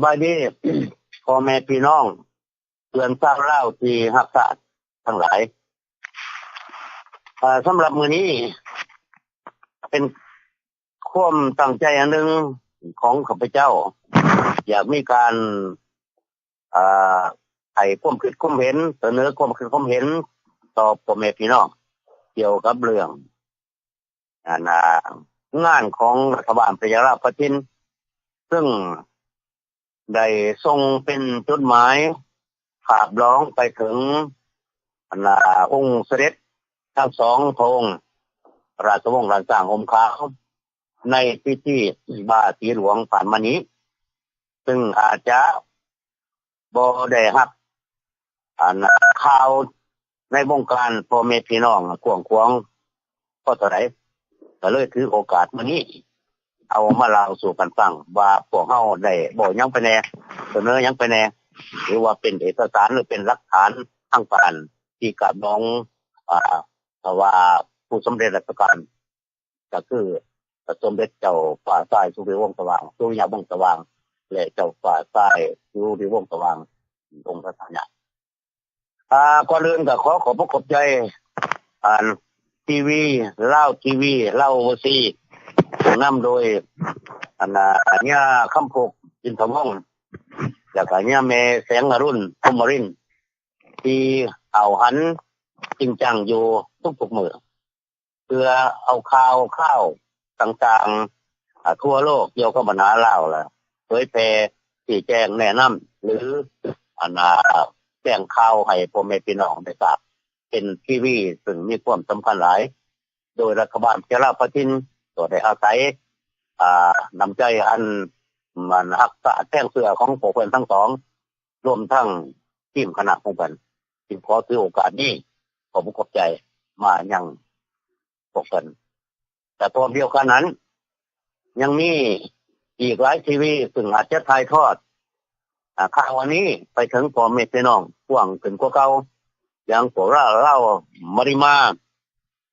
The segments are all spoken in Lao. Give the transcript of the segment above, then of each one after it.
ບາຍດີ ພໍ່ແມ່ພີ່ນ້ອງເພື່ອນຊາວລາວທີ່ຮັກຊາດທັງຫຼາຍ. ເອີ ສຳລັບມື້ນີ້ເປັນຄວາມຕັ້ງໃຈອັນໜຶ່ງຂອງຂ້າພະເຈົ້າ ຢາກມີການ ເອີ ໃຫ້ຄວາມຄິດຄວາມເຫັນ ສະເໜີຄວາມຄິດຄວາມເຫັນຕໍ່ພໍ່ແມ່ພີ່ນ້ອງ ກ່ຽວກັບເລື່ອງ ອັນ ອາ ງານຂອງລັດຖະບານພະຍາລາວປະຈິນ ເຊິ່ງໄດ້ສົ່ງເປັນຈົດໝາຍ ຂາບລອງໄປເຖິງ ອັນ ອາ ອົງສະເດັດທັງສອງພະອົງ ລາຊະວົງລ້ານຊ້າງຮົ່ມຂາວ ໃນພິທີບາສີຫຼວງຜ່ານມານີ້ ເຊິ່ງອາດຈະ ບໍ່ໄດ້ຮັບ ອັນ ຂ່າວໃນວົງການພໍ່ແມ່ພີ່ນ້ອງກວ້າງຂວາງພໍເທົ່າໃດ ກໍເລີຍຖືໂອກາດມື້ນີ້ ເອົາມາເລົ່າສູ່ກັນຟັງວ່າພວກເຮົາໄດ້ເວົ້າຫຍັງໄປແດ່ ສະເໜີຫຍັງໄປແດ່ ຫຼືວ່າເປັນເອກະສານ ຫຼືເປັນຫຼັກຖານທາງການທີ່ກາບລອງ ອາ ວ່າຜູ້ສຳເລັດລາຊະການ ກໍຄືສົມເດັດເຈົ້າຟ້າຊາຍສຸລິວົງສະຫວ່າງ ສຸລິຍະວົງສະຫວ່າງ ແລະ ເຈົ້າຟ້າຊາຍສຸລິວົງສະຫວ່າງ ອົງສະຖານະ. ອາ ກ່ອນອື່ນກໍຂໍຂອບອົກຂອບໃຈ ອັນ ທີວີ ລາວທີວີ ລາວໂອເວີຊີ ນຳໂດຍ ອັນ ຍາຄຳພົກ ອິນທະວົງ ແລ້ວກໍຍາແມ່ແສງອະລຸນ ພົມມະລິນ ທີ່ເອົາຫັນຈິງຈັງຢູ່ທຸກໆມື້ ເພື່ອເອົາຂ່າວຄາວຕ່າງໆ ອາ ທົ່ວໂລກກ່ຽວກັບບັນຫາລາວ ແລະ ເຜີຍແຜ່ຊີ້ແຈງແນະນຳ ຫຼື ອັນ ອາ ແຈ້ງຂ່າວໃຫ້ພໍ່ແມ່ພີ່ນ້ອງໄດ້ຊາບ ເປັນທີວີ ເຊິ່ງມີຄວາມສຳຄັນຫຼາຍ ໂດຍລັດຖະບານພະຍາລາວປະຈິນກໍໄດ້ອາໄສ ອາ ນ້ຳໃຈອັນ ອັນຮັກຊາດແພງເຊື້ອຂອງພວກເພິ່ນທັງສອງ ລວມທັງທີມຄະນະຂອງເພິ່ນ ຈຶ່ງຂໍຖືໂອກາດນີ້ ຂອບອົກຂອບໃຈມາຍັງພວກເພິ່ນ. ແລະ ພ້ອມດຽວກັນນັ້ນ ຍັງມີອີກຫຼາຍທີວີ ເຊິ່ງອາດຈະຖ່າຍທອດ ອາ ຂ່າວອັນນີ້ໄປເຖິງພໍ່ແມ່ພີ່ນ້ອງກວ້າງຂຶ້ນກວ່າເກົ່າ ຢ່າງພວກລາວ ລາວມາລິມາ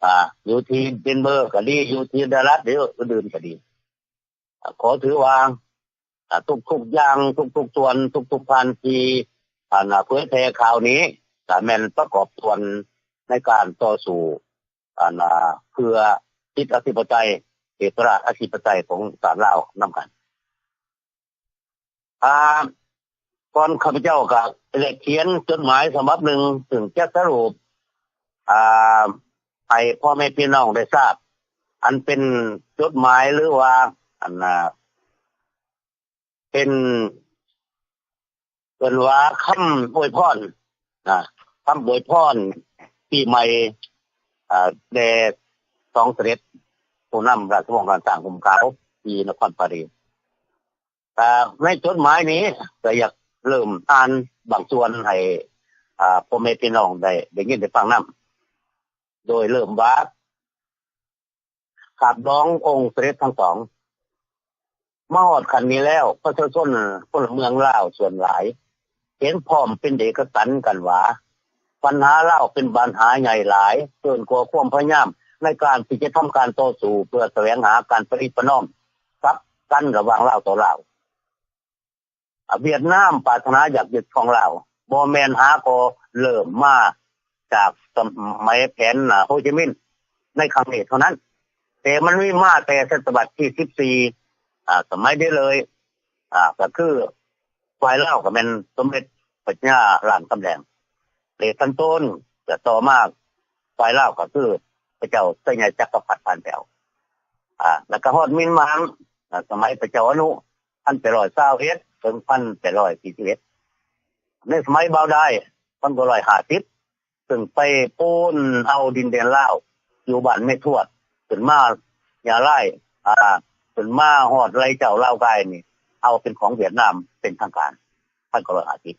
ອາ ຢູ່ທີ່ເດນເບີກໍດີ ຢູ່ທີ່ດາລັດ ຫຼື ອື່ນໆກໍດີ. ອາ ຂໍຖືວ່າ ອາ ທຸກໆຢ່າງ ທຸກໆສ່ວນ ທຸກໆທ່ານທີ່ ອັນ ເຜີຍແຜ່ຂ່າວນີ້ ກໍແມ່ນປະກອບສ່ວນໃນການຕໍ່ສູ້ ອັນ ເພື່ອສິດອະທິປະໄຕ ເອກະລາດອະທິປະໄຕຂອງຊາດລາວນຳກັນ. ອາ ກ່ອນຂ້າພະເຈົ້າກໍໄດ້ຂຽນຈົດໝາຍສະບັບໜຶ່ງ ເຊິ່ງຈະສະຫຼຸບ ອາ ໃຫ້ພໍ່ແມ່ພີ່ນ້ອງໄດ້ຊາບ ອັນເປັນຈົດໝາຍ ຫຼືວ່າ ອັນ ເປັນ ເອີ້ນວ່າຄຳອວຍພອນ ນະ ຄຳອວຍພອນປີໃໝ່ ອາ ແດ່ສອງສະເດັດ ຜູ້ນຳລາຊະວົງລ້ານຊ້າງຮົ່ມຂາວ ທີ່ນະຄອນປາຣີ. ອາ ໃນຈົດໝາຍນີ້ ກໍຢາກເລີ່ມອ່ານບາງສ່ວນໃຫ້ ອາ ພໍ່ແມ່ພີ່ນ້ອງໄດ້ ໄດ້ຍິນໄດ້ຟັງນຳ ໂດຍເລີ່ມວ່າ ຂາບລອງອົງສະເດັດທັງສອງ. ມາຮອດຂັ້ນນີ້ແລ້ວ ປະຊາຊົນພົນລະເມືອງລາວສ່ວນຫຼາຍ ເຫັນພ້ອມເປັນເອກະສັນກັນວ່າ ບັນຫາລາວເປັນບັນຫາໃຫຍ່ຫຼາຍ ເກີນກວ່າຄວາມພະຍາຍາມໃນການທີ່ຈະທຳການຕໍ່ສູ້ເພື່ອສະແຫວງຫາການປະນີປະນອມກັບກັນລະຫວ່າງລາວຕໍ່ລາວ. ອາ ຫວຽດນາມປາດຖະໜາຢາກຍຶດຄອງລາວ ບໍ່ແມ່ນຫາກໍເລີ່ມມາຈາກສະໄໝແຜນ ອາ ໂຮຈິມິນໃນຄັ້ງນີ້ເທົ່ານັ້ນ, ແຕ່ມັນມີມາແຕ່ສະຕະວັດທີສິບສີ່ ອາ ສະໄໝເດເລີຍ ອາ ກໍຄືຝ່າຍລາວກໍແມ່ນສົມເດັດພະຍາລ້ານຄຳແດງ ເລກຄັນໂຕນ ແລະ ຕໍ່ມາຝ່າຍລາວກໍຄືພະເຈົ້າໄຊຍະຈັກກະພັດຜ່ານແປວ ອາ ແລ້ວກໍຮອດມິນມາງ ອາ ສະໄໝພະເຈົ້າອະນຸ ພັນແປດຮ້ອຍຊາວເອັດ ເຖິງພັນແປດຮ້ອຍສີ່ສິບເອັດ ໃນສະໄໝບ່າວດາຍ ພັນເກົ້າຮ້ອຍຫ້າສິບ ເຊິ່ງໄປໂປນເອົາດິນແດນລາວ ຢູ່ບ້ານແມ່ທວດ ຂຶ້ນມາຍາລາຍ ອາ ຂຶ້ນມາຮອດໄລເຈົ້າລາວກາຍນີ້ ເອົາເປັນຂອງຫວຽດນາມເປັນທາງການ ພັນເກົ້າຮ້ອຍຫ້າສິບ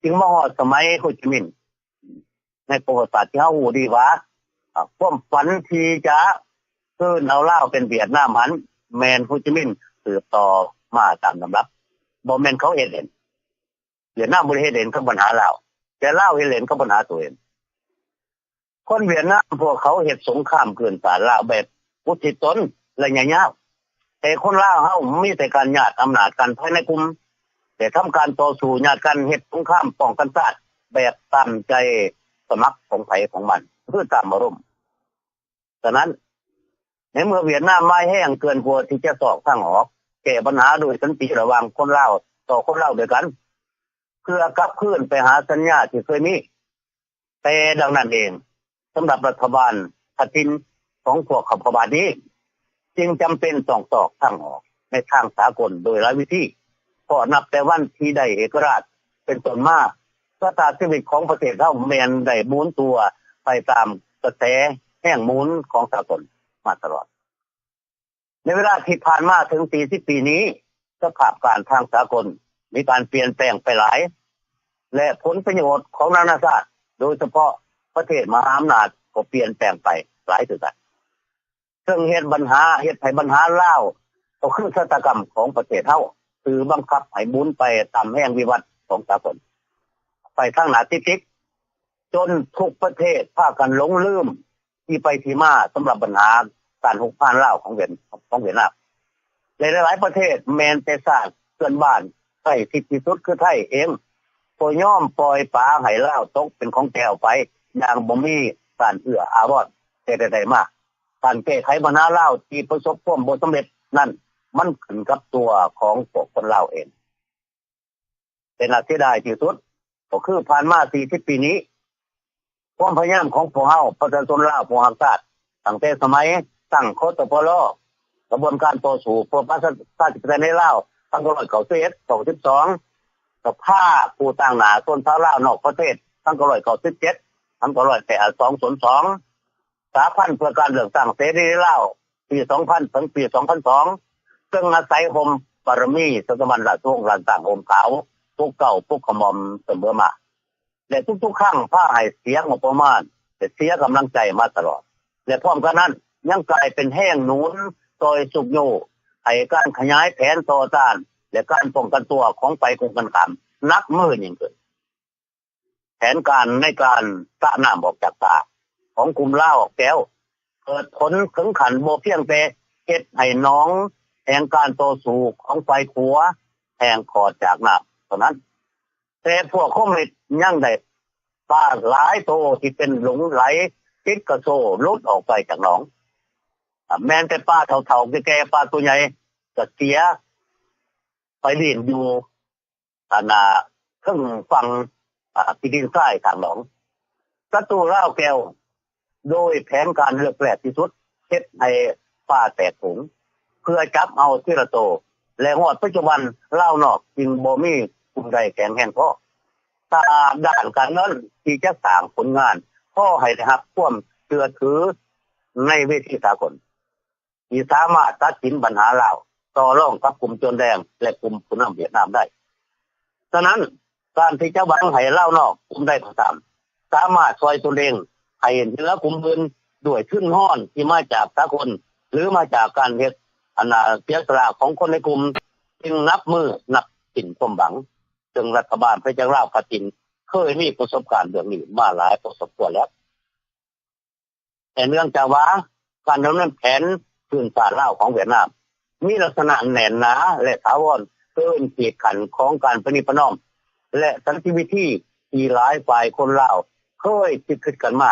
ຈຶ່ງມາຮອດສະໄໝໂຮຈິມິນ ໃນປະຫວັດສາດທີ່ເຮົາຮູ້ດີວ່າ ອາ ຄວາມຝັນທີ່ຈະຄືນເອົາລາວເປັນຫວຽດນາມຫັ້ນ ແມ່ນໂຮຈິມິນສືບຕໍ່ມາຕາມລຳດັບ, ບໍ່ແມ່ນເຂົາເຮັດເຫຼັ້ນ. ຫວຽດນາມບໍ່ໄດ້ເຮັດເຫຼັ້ນກັບບັນຫາລາວ, ແຕ່ລາວເຮັດເຫຼັ້ນກັບບັນຫາໂຕເອງ. ຄົນຫວຽດນາມພວກເຂົາເຮັດສົງຄາມຄືນຊາດລາວແບບອຸທິດຕົນໄລຍະຍາວ, ແຕ່ຄົນລາວເຮົາມີແຕ່ການຍາດອຳນາດກັນພາຍໃນກຸ່ມ, ແລະ ທຳການຕໍ່ສູ້ຍາດກັນເຮັດສົງຄາມປ້ອງກັນຊາດແບບຕາມໃຈສະໝັກຂອງໃຜຂອງມັນ ຄືຕາມອາລົມ. ສະນັ້ນ, ໃນເມື່ອຫວຽດນາມມາແຮງເກີນກວ່າທີ່ຈະຊອກທາງອອກແກ້ບັນຫາໂດຍສັນຕິລະຫວ່າງຄົນລາວຕໍ່ຄົນລາວດ້ວຍກັນ ເພື່ອກັບຄືນໄປຫາສັນຍາທີ່ເຄີຍມີ, ແຕ່ດັ່ງນັ້ນເອງ, ສຳລັບລັດຖະບານພະຕິນຂອງພວກຂ້າພະບາດນີ້ ຈຶ່ງຈຳເປັນຕ້ອງຊອກທາງອອກໃນທາງສາກົນໂດຍຫຼາຍວິທີ, ເພາະນັບແຕ່ວັນທີ່ໄດ້ເອກະລາດເປັນຕົ້ນມາ, ຊະຕາຊີວິດຂອງປະເທດເຮົາແມ່ນໄດ້ໝູນຕົວໄປຕາມກະແສແຮງໝູນຂອງສາກົນມາຕະຫຼອດ. ໃນເວລາທີ່ຜ່ານມາເຖິງສີ່ສິບປີນີ້, ສະພາບການທາງສາກົນມີການປ່ຽນແປງໄປຫຼາຍ ແລະ ຜົນປະໂຫຍດຂອງນານາຊາດ, ໂດຍສະເພາະປະເທດມະຫາອຳນາດກໍປ່ຽນແປງໄປຫຼາຍຄືກັນ. ເຊິ່ງເຮັດບັນຫາ, ເຮັດໃຫ້ບັນຫາລາວ ກໍຄືຊະຕາກຳຂອງປະເທດເຮົາ ຖືກບັງຄັບໃຫ້ໝູນໄປຕາມແຮງວິວັດຂອງສາກົນ ໄປທາງໜ້າຕິດໆ, ຈົນທຸກປະເທດພາກັນຫຼົງລືມທີ່ໄປທີ່ມາສຳລັບບັນຫາການຮຸກຮານລາວຂອງຫວຽດ, ຂອງຫວຽດນາມ. ແລະ ຫຼາຍໆປະເທດ ແມ່ນແຕ່ຊາດເພື່ອນບ້ານໃກ້ຊິດທີ່ສຸດຄືໄທເອງ ກໍຍອມປ່ອຍປາໃຫ້ລາວຕົກເປັນຂອງແກເອົາໄປຢ່າງບໍ່ມີການເອື້ອອາວອນແຕ່ໃດໆມາ. ການແກ້ໄຂບັນຫາລາວທີ່ປະສົບຄວາມບໍ່ສຳເລັດນັ້ນ ມັນຂຶ້ນກັບຕົວຂອງພວກຄົນລາວເອງ. ແຕ່ໜ້າເສຍດາຍທີ່ສຸດ ກໍຄືຜ່ານມາສີ່ສິບປີນີ້, ຄວາມພະຍາຍາມຂອງພວກເຮົາປະຊາຊົນລາວຜູ້ຮັກຊາດ, ຕັ້ງແຕ່ສະໄໝຕັ້ງ ຄສປລ, ກະບວນການຕໍ່ສູ້ເພື່ອປະຊາທິປະໄຕໃນລາວ ພັນເກົ້າຮ້ອຍເກົ້າສິບເອັດ ເກົ້າສິບສອງ, ສະພາຜູ້ຕາງໜ້າຊົນຊາວລາວນອກປະເທດ ພັນເກົ້າຮ້ອຍເກົ້າສິບເຈັດ ພັນເກົ້າຮ້ອຍແປດສິບສອງ ສະຫະພັນເພື່ອການເລືອກຕັ້ງເສລີໃນລາວ ປີສອງພັນ ເຖິງປີສອງພັນສອງ ເຊິ່ງອາໄສຮົ່ມບາລະມີສະຖາບັນລາຊະວົງລ້ານຊ້າງຮົ່ມຂາວ ປົກເກົ້າປົກຂະໝ່ອມສະເໝີມາ ແລະ ທຸກໆຄັ້ງພາໃຫ້ເສຍງົບປະມານ ແລະ ເສຍກຳລັງໃຈມາຕະຫຼອດ ແລະ ພ້ອມກັນນັ້ນ ຍັງກາຍເປັນແຮງໜູນຊ່ອຍຊຸກຍູ້ໃຫ້ການຂະຫຍາຍແຜນຕໍ່ຕ້ານ ແລະ ການປ້ອງກັນຕົວຂອງຝ່າຍກົງກັນຂ້າມໜັກມືຍິ່ງຂຶ້ນ. ແຜນການໃນການສະນ້ຳອອກຈາກປາຂອງກຸ່ມລາວແກ້ວ ເກີດຜົນເຖິງຂັ້ນບໍ່ພຽງແຕ່ເຮັດໃຫ້ໜອງແຫ່ງການຕໍ່ສູ້ຂອງຝ່າຍຂົວແຫ້ງຂອດຈາກນ້ຳເທົ່ານັ້ນ, ແຕ່ພວກຄອມມິວນິດຍັງໄດ້ປາຫຼາຍໂຕທີ່ເປັນຫຼົງໄຫຼຕິດກະໂຊຫຼຸດອອກໄປຈາກໜອງ. ແມ່ນແຕ່ປາເຖົ້າໆ ແກ່ໆ, ປາໂຕໃຫຍ່ກະເສຍໄປຫຼິ້ນຢູ່ ອັນນ່າ ເທິງຝັ່ງ ອາ ທີ່ດິນຊາຍຂ້າງໜອງ. ສັດຕູລາວແກ້ວ ໂດຍແຜນການເລິກແລບທີ່ສຸດ ເຮັດໃຫ້ປ່າແຕກໂຫງ ເພື່ອຈັບເອົາທີລະໂຕ ແລະ ຮອດປັດຈຸບັນ ລາວນອກຈຶ່ງບໍ່ມີກຸ່ມໃດແຂງແຮງພໍ ທາງດ້ານການເງິນ ທີ່ຈະສ້າງຜົນງານ ພໍໃຫ້ໄດ້ຮັບຄວາມເຊື່ອຖືໃນເວທີສາກົນ. ທີ່ສາມາດຕັດສິນບັນຫາລາວ ຕໍ່ລອງກັບກຸ່ມໂຈນແດງ ແລະ ກຸ່ມຜູ້ນຳຫວຽດນາມໄດ້. ສະນັ້ນ, ການທີ່ຈະຫວັງໃຫ້ລາວນອກກຸ່ມໃດກໍຕາມ ສາມາດຊ່ອຍຕົນເອງໃຫ້ເຫຼືອກຸ່ມອື່ນ ດ້ວຍທຶນຮອນທີ່ມາຈາກສາກົນ ຫຼື ມາຈາກການເຮັດ ອັນນ່າ ເສຍສະຫຼະຂອງຄົນໃນກຸ່ມ ຈຶ່ງນັບມື້ນັບສິ້ນຄວາມຫວັງ, ເຊິ່ງລັດຖະບານພະຈັກລາວພະຈິນ ເຄີຍມີປະສົບການເລື່ອງນີ້ມາຫຼາຍພໍສົມຄວນແລ້ວ. ແຕ່ເນື່ອງຈາກວ່າການດຳເນີນແຜນພື້ນຊາດລາວຂອງຫວຽດນາມ ມີລັກສະນະແໜ້ນໜາ ແລະ ຖາວອນເກີນຂີດຂັ້ນຂອງການປະນີປະນອມ ແລະ ສັນຕິວິທີທີ່ຫຼາຍຝ່າຍຄົນລາວເຄີຍຄິດຄຶດກັນມາ,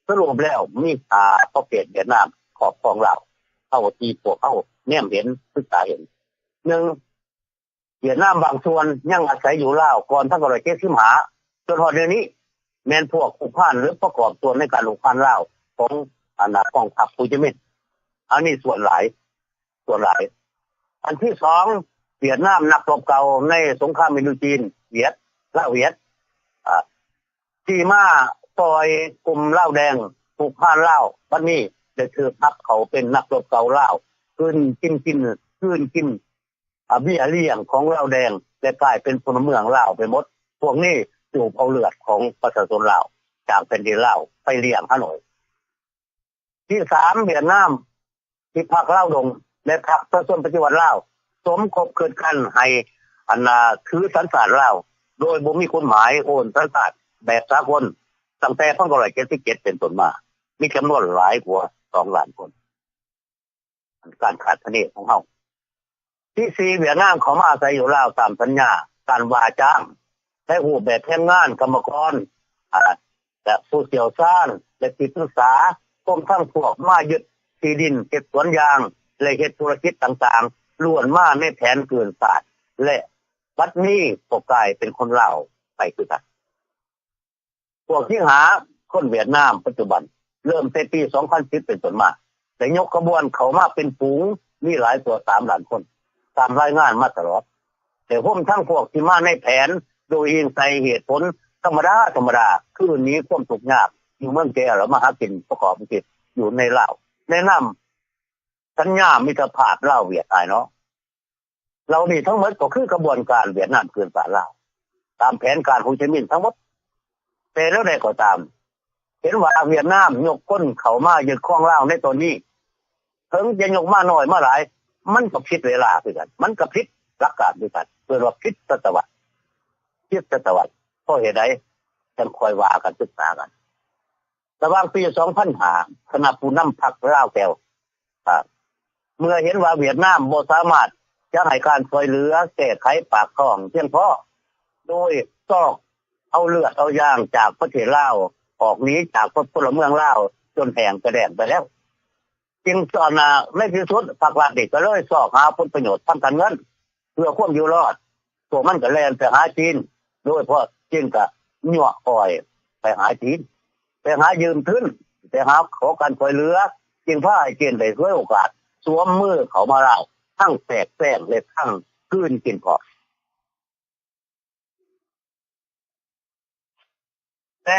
ສະຫຼຸບແລ້ວມີຫ້າປະເພດຫວຽດນາມຄອບຄອງລາວ ເທົ່າທີ່ພວກເຮົາແນມເຫັນ, ສຶກສາເຫັນ. ໜຶ່ງ, ຫວຽດນາມບາງສ່ວນຍັງອາໄສຢູ່ລາວກ່ອນພັນເກົ້າຮ້ອຍເຈັດສິບຫ້າ ຈົນຮອດດຽວນີ້ ແມ່ນພວກຮຸກຮານ ຫຼື ປະກອບສ່ວນໃນການຮຸກຮານລາວຂອງ ອັນນ່າ ກອງທັບໂຮຈິມິນ. ອັນນີ້ສ່ວນຫຼາຍ, ສ່ວນຫຼາຍ. ອັນທີສອງ, ຫວຽດນາມນັກລົບເກົ່າໃນສົງຄາມອິນໂດຈີນ ຫວຽດ, ລາວຫວຽດ, ອາ, ທີ່ມາຊ່ອຍກຸ່ມລາວແດງ ຮຸກຮານລາວ ບັດນີ້ໄດ້ຖືກຮັບເຂົ້າເປັນນັກລົບເກົ່າລາວ ກືນກິນ, ກິນ, ກືນກິນ ອາ ເບ້ຍລ້ຽງຂອງລາວແດງ ແລະ ກາຍເປັນພົນລະເມືອງລາວໄປໝົດ. ພວກນີ້ສູບເອົາເລືອດຂອງປະຊາຊົນລາວຈາກແຜ່ນດິນລາວໄປລ້ຽງຮາໂນ້ຍ. ທີສາມ, ຫວຽດນາມທີ່ພັກລາວດົງ ແລະ ພັກປະຊາຊົນປະຕິວັດລາວ ສົມຄົບຄິດກັນໃຫ້ ອັນນ່າ ຖືສັນຊາດລາວ ໂດຍບໍ່ມີກົດໝາຍໂອນສັນຊາດແບບສາກົນ ຕັ້ງແຕ່ພັນເກົ້າຮ້ອຍເຈັດສິບເຈັດເປັນຕົ້ນມາ ມີຈຳນວນຫຼາຍກວ່າສອງລ້ານຄົນ. ການຄາດຄະເນຂອງເຮົາ. ທີສີ່, ຫວຽດນາມເຂົ້າມາອາໄສຢູ່ລາວຕາມສັນຍາ ການວ່າຈ້າງ ໃນຮູບແບບແຮງງານ ກຳມະກອນ ອາ ແລະ ຜູ້ຊ່ຽວຊານ ແລະ ທີ່ປຶກສາ ຮວມທັງພວກມາຍຶດທີ່ດິນເຮັດສວນຢາງ ແລະ ເຮັດທຸລະກິດຕ່າງໆ ລ້ວນມາໃນແຜນກືນຊາດ ແລະ ບັດນີ້ກໍກາຍເປັນຄົນລາວໄປຄືກັນ. ພວກທີ່ຫາຄົນຫວຽດນາມປັດຈຸບັນ ເລີ່ມແຕ່ປີສອງພັນສິບເປັນຕົ້ນມາ ໄດ້ຍົກຂະບວນເຂົ້າມາເປັນຝູງ ມີຫຼາຍກວ່າສາມລ້ານຄົນ ຕາມລາຍງານມາຕະຫຼອດ ແລະ ຮວມທັງພວກທີ່ມາໃນແຜນໂດຍອີງໃສ່ເຫດຜົນທຳມະດາໆ ຄືໜີຄວາມທຸກຍາກຢູ່ເມືອງແກ້ວ ແລ້ວມາຫາກິນປະກອບອາຊີບຢູ່ໃນລາວ ໃນນາມສັນຍາມິດຕະພາບລາວຫວຽດ ອ້າຍນ້ອງ. ເຫຼົ່ານີ້ທັງໝົດກໍຄືຂະບວນການຫວຽດນາມຄືນຊາດລາວ ຕາມແຜນການໂຮຈິມິນທັງໝົດ. ແຕ່ແນວໃດກໍຕາມ, ເຫັນວ່າຫວຽດນາມຍົກພົນເຂົ້າມາຍຶດຄອງລາວໃນຕອນນີ້, ເຖິງຈະຍົກມາໜ້ອຍມາຫຼາຍ, ມັນກໍຜິດເວລາຄືກັນ, ມັນກໍຜິດຫຼັກການຄືກັນ, ເອີ້ນວ່າຜິດສະຕະວັດ, ຜິດສະຕະວັດ. ເພາະເຫດໃດ? ຈັ່ງຄ່ອຍວ່າກັນ, ສຶກສາກັນ. ລະຫວ່າງປີສອງພັນຫ້າ ຄະນະຜູ້ນຳພັກລາວແກ້ວ ເມື່ອເຫັນວ່າຫວຽດນາມບໍ່ສາມາດຈະໃຫ້ການຊ່ວຍເຫຼືອແກ້ໄຂປາກທ້ອງພຽງພໍ ໂດຍຊອກເອົາເລືອດເອົາຢາງຈາກປະເທດລາວ ອອກໜີຈາກພົນລະເມືອງລາວຈົນແຫ້ງກະແດ້ງໄປແລ້ວ ຈຶ່ງ ໃນທີ່ສຸດພັກລັດນີ້ກໍເລີຍຊອກຫາຜົນປະໂຫຍດທາງການເງິນ ເພື່ອຄວາມຢູ່ລອດ. ພວກມັນກໍແລ່ນໄປຫາຈີນ, ໂດຍສະເພາະຈີນກໍຍົວະຂ້ອຍໄປຫາຈີນ, ໄປຫາຢືມທຶນ, ໄປຫາຂໍການຊ່ວຍເຫຼືອ, ຈຶ່ງພາໃຫ້ຈີນໄດ້ສວຍໂອກາດ ສວມມືເຂົ້າມາລາວ, ທັງແຊກແຊງ ແລະ ທັງກືນກິນພ້ອມ. ແຕ່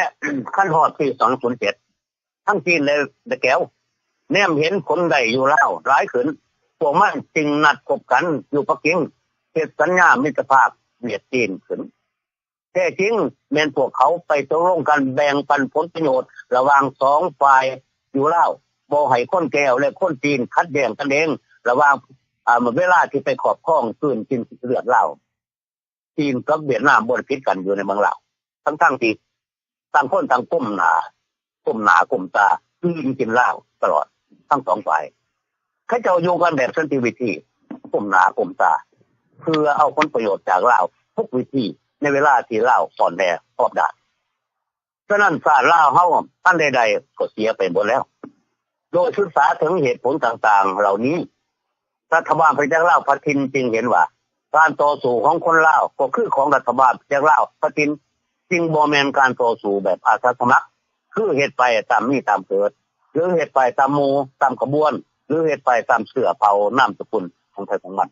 ຄັນຮອດປີສອງພັນເຈັດ ທັງຈີນ ແລະ ແກ້ວ ແນມເຫັນຜົນໄດ້ຢູ່ລາວຫຼາຍຂຶ້ນ, ພວກມັນຈຶ່ງນັດພົບກັນຢູ່ປັກກິ່ງ ເຮັດສັນຍາມິດຕະພາບຫວຽດຈີນຂຶ້ນ. ແທ້ຈິງແມ່ນພວກເຂົາໄປຕົກລົງກັນແບ່ງປັນຜົນປະໂຫຍດລະຫວ່າງສອງຝ່າຍຢູ່ລາວ, ບໍ່ໃຫ້ຄົນແກ້ວ ແລະ ຄົນຈີນຂັດແຍ່ງກັນເອງ ລະຫວ່າງ ອາ ເວລາທີ່ໄປຄອບຄອງກືນກິນເລືອດລາວ. ຈີນກັບຫວຽດນາມບໍ່ໄດ້ຜິດກັນຢູ່ໃນເມືອງລາວ, ທັງໆທີ່ຕ່າງຄົນຕ່າງກົ້ມໜ້າ ກົ້ມໜ້າກົ້ມຕາ ກືນກິນລາວຕະຫຼອດທັງສອງຝ່າຍ. ເຂົາເຈົ້າຢູ່ກັນແບບສັນຕິວິທີ, ກົ້ມໜ້າກົ້ມຕາ ເພື່ອເອົາຜົນປະໂຫຍດຈາກລາວທຸກວິທີ ໃນເວລາທີ່ລາວອ່ອນແອຮອບດ້ານ. ສະນັ້ນຊາດລາວເຮົາອັນໃດໆກໍເສຍໄປໝົດແລ້ວ. ໂດຍສຶກສາເຖິງເຫດຜົນຕ່າງໆເຫຼົ່ານີ້, ລັດຖະບານປະຊາຊົນລາວພັດຖິ່ນຈຶ່ງເຫັນວ່າ ການຕໍ່ສູ້ຂອງຄົນລາວກໍຄືຂອງລັດຖະບານປະຊາຊົນລາວພັດຖິ່ນ, ຈຶ່ງບໍ່ແມ່ນການຕໍ່ສູ້ແບບອາສາສະໝັກ ຄືເຮັດໄປຕາມມີຕາມເກີດ ຫຼື ເຮັດໄປຕາມໝູ່ຕາມຂະບວນ ຫຼື ເຮັດໄປຕາມເຊື້ອເຜົ່ານາມສະກຸນຂອງໃຜຂອງມັນ.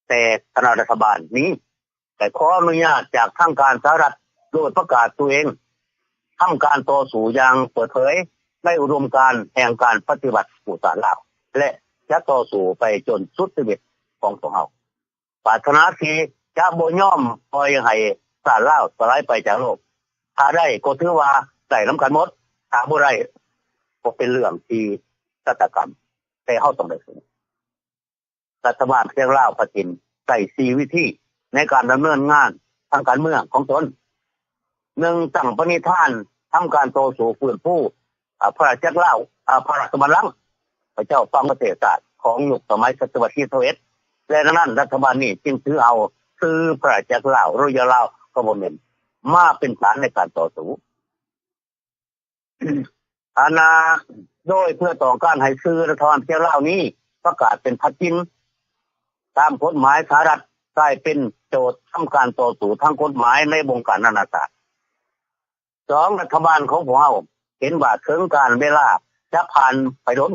ແຕ່ຄະນະລັດຖະບານນີ້ ໄດ້ຂໍອະນຸຍາດຈາກທາງການສະຫະລັດ ໂດຍປະກາດຕົວເອງ ທຳການຕໍ່ສູ້ຢ່າງເປີດເຜີຍ ໃນອຸດົມການແຫ່ງການປະຕິວັດກູ້ຊາດລາວ ແລະ ຈະຕໍ່ສູ້ໄປຈົນສຸດຊີວິດຂອງພວກເຮົາ. ປາດຖະໜາທີ່ຈະບໍ່ຍອມປ່ອຍໃຫ້ຊາດລາວສະຫຼາຍໄປຈາກໂລກ, ຖ້າໄດ້ກໍຖືວ່າໄດ້ນຳກັນໝົດ, ຖ້າບໍ່ໄດ້ກໍເປັນເລື່ອງທີ່ຊະຕາກຳ, ແຕ່ເຮົາຕ້ອງໄດ້ສູ້. ລັດຖະບານປະເທດລາວປະຈິນໃຊ້ສີ່ວິທີໃນການດຳເນີນງານທາງການເມືອງຂອງຕົນ. ໜຶ່ງ, ຕັ້ງປະນິທານທຳການຕໍ່ສູ້ຟື້ນຟູ ອາ ພະລາຊະຈັກລາວ ອາ ພະລາຊະບັນລັງ ພະເຈົ້າປາໂມເຕສາດ ຂອງຍຸກສະໄໝສັດຕະວັດທີຊາວເອັດ ແລະ ດັ່ງນັ້ນລັດຖະບານນີ້ຈຶ່ງຖືເອົາຊື່ພະລາຊະຈັກລາວ Royal Lao Government ມາເປັນຖານໃນການຕໍ່ສູ້. ອັນນາ ໂດຍເພື່ອຕ້ອງການໃຫ້ຊື່ລັດຖະບານປະເທດລາວນີ້ປະກາດເປັນພາສີຈີນຕາມກົດໝາຍສະຫະລັດ ກາຍເປັນໂຈດທຳການຕໍ່ສູ້ທາງກົດໝາຍໃນວົງການນານາຊາດ. ສອງ, ລັດຖະບານຂອງພວກເຮົາເຫັນວ່າເຖິງການເວລາຈະຜ່ານໄປດົນ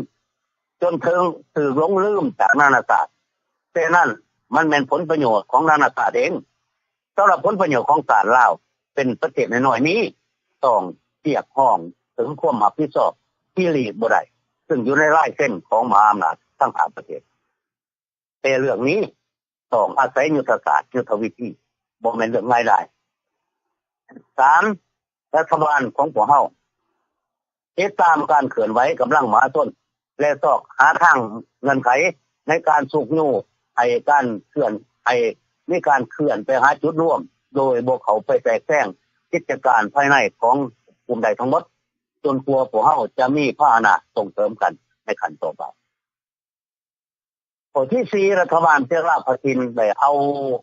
ຈົນເຖິງຖືກຫຼົງລືມຈາກນານາຊາດ, ແຕ່ນັ້ນມັນແມ່ນຜົນປະໂຫຍດຂອງນານາຊາດເອງ. ສຳລັບຜົນປະໂຫຍດຂອງຊາດລາວເປັນປະເທດນ້ອຍໆນີ້ ຕ້ອງຮຽກຮ້ອງເຖິງຄວາມຮັບຜິດຊອບທີ່ຫຼີກບໍ່ໄດ້ ຊຶ່ງຢູ່ໃນລາຍເຊັນຂອງມະຫາອຳນາດທັງຫ້າປະເທດ. ແຕ່ເລື່ອງນີ້ຕ້ອງອາໄສຍຸດທະສາດ, ຍຸດທະວິທີ, ບໍ່ແມ່ນເລື່ອງງ່າຍດາຍ. ສາມ, ລັດຖະບານຂອງພວກເຮົາ ຕິດຕາມການເຄື່ອນໄຫວກຳລັງມະຫາຊົນ ແລະ ຊອກຫາທາງເງື່ອນໄຂໃນການຊຸກຍູ້ໃຫ້ການເຄື່ອນ ໃຫ້ມີການເຄື່ອນໄປຫາຈຸດລວມ ໂດຍບໍ່ເຂົ້າໄປແຊກແຊງກິດຈະການພາຍໃນຂອງກຸ່ມໃດທັງໝົດ, ຈົນກວ່າພວກເຮົາຈະມີພາຫະນະສົ່ງເສີມກັນໃນຂັ້ນຕໍ່ໄປ. ຂໍ້ທີສີ່ ລັດຖະບານເຈລາພະສິນໄດ້ເອົາ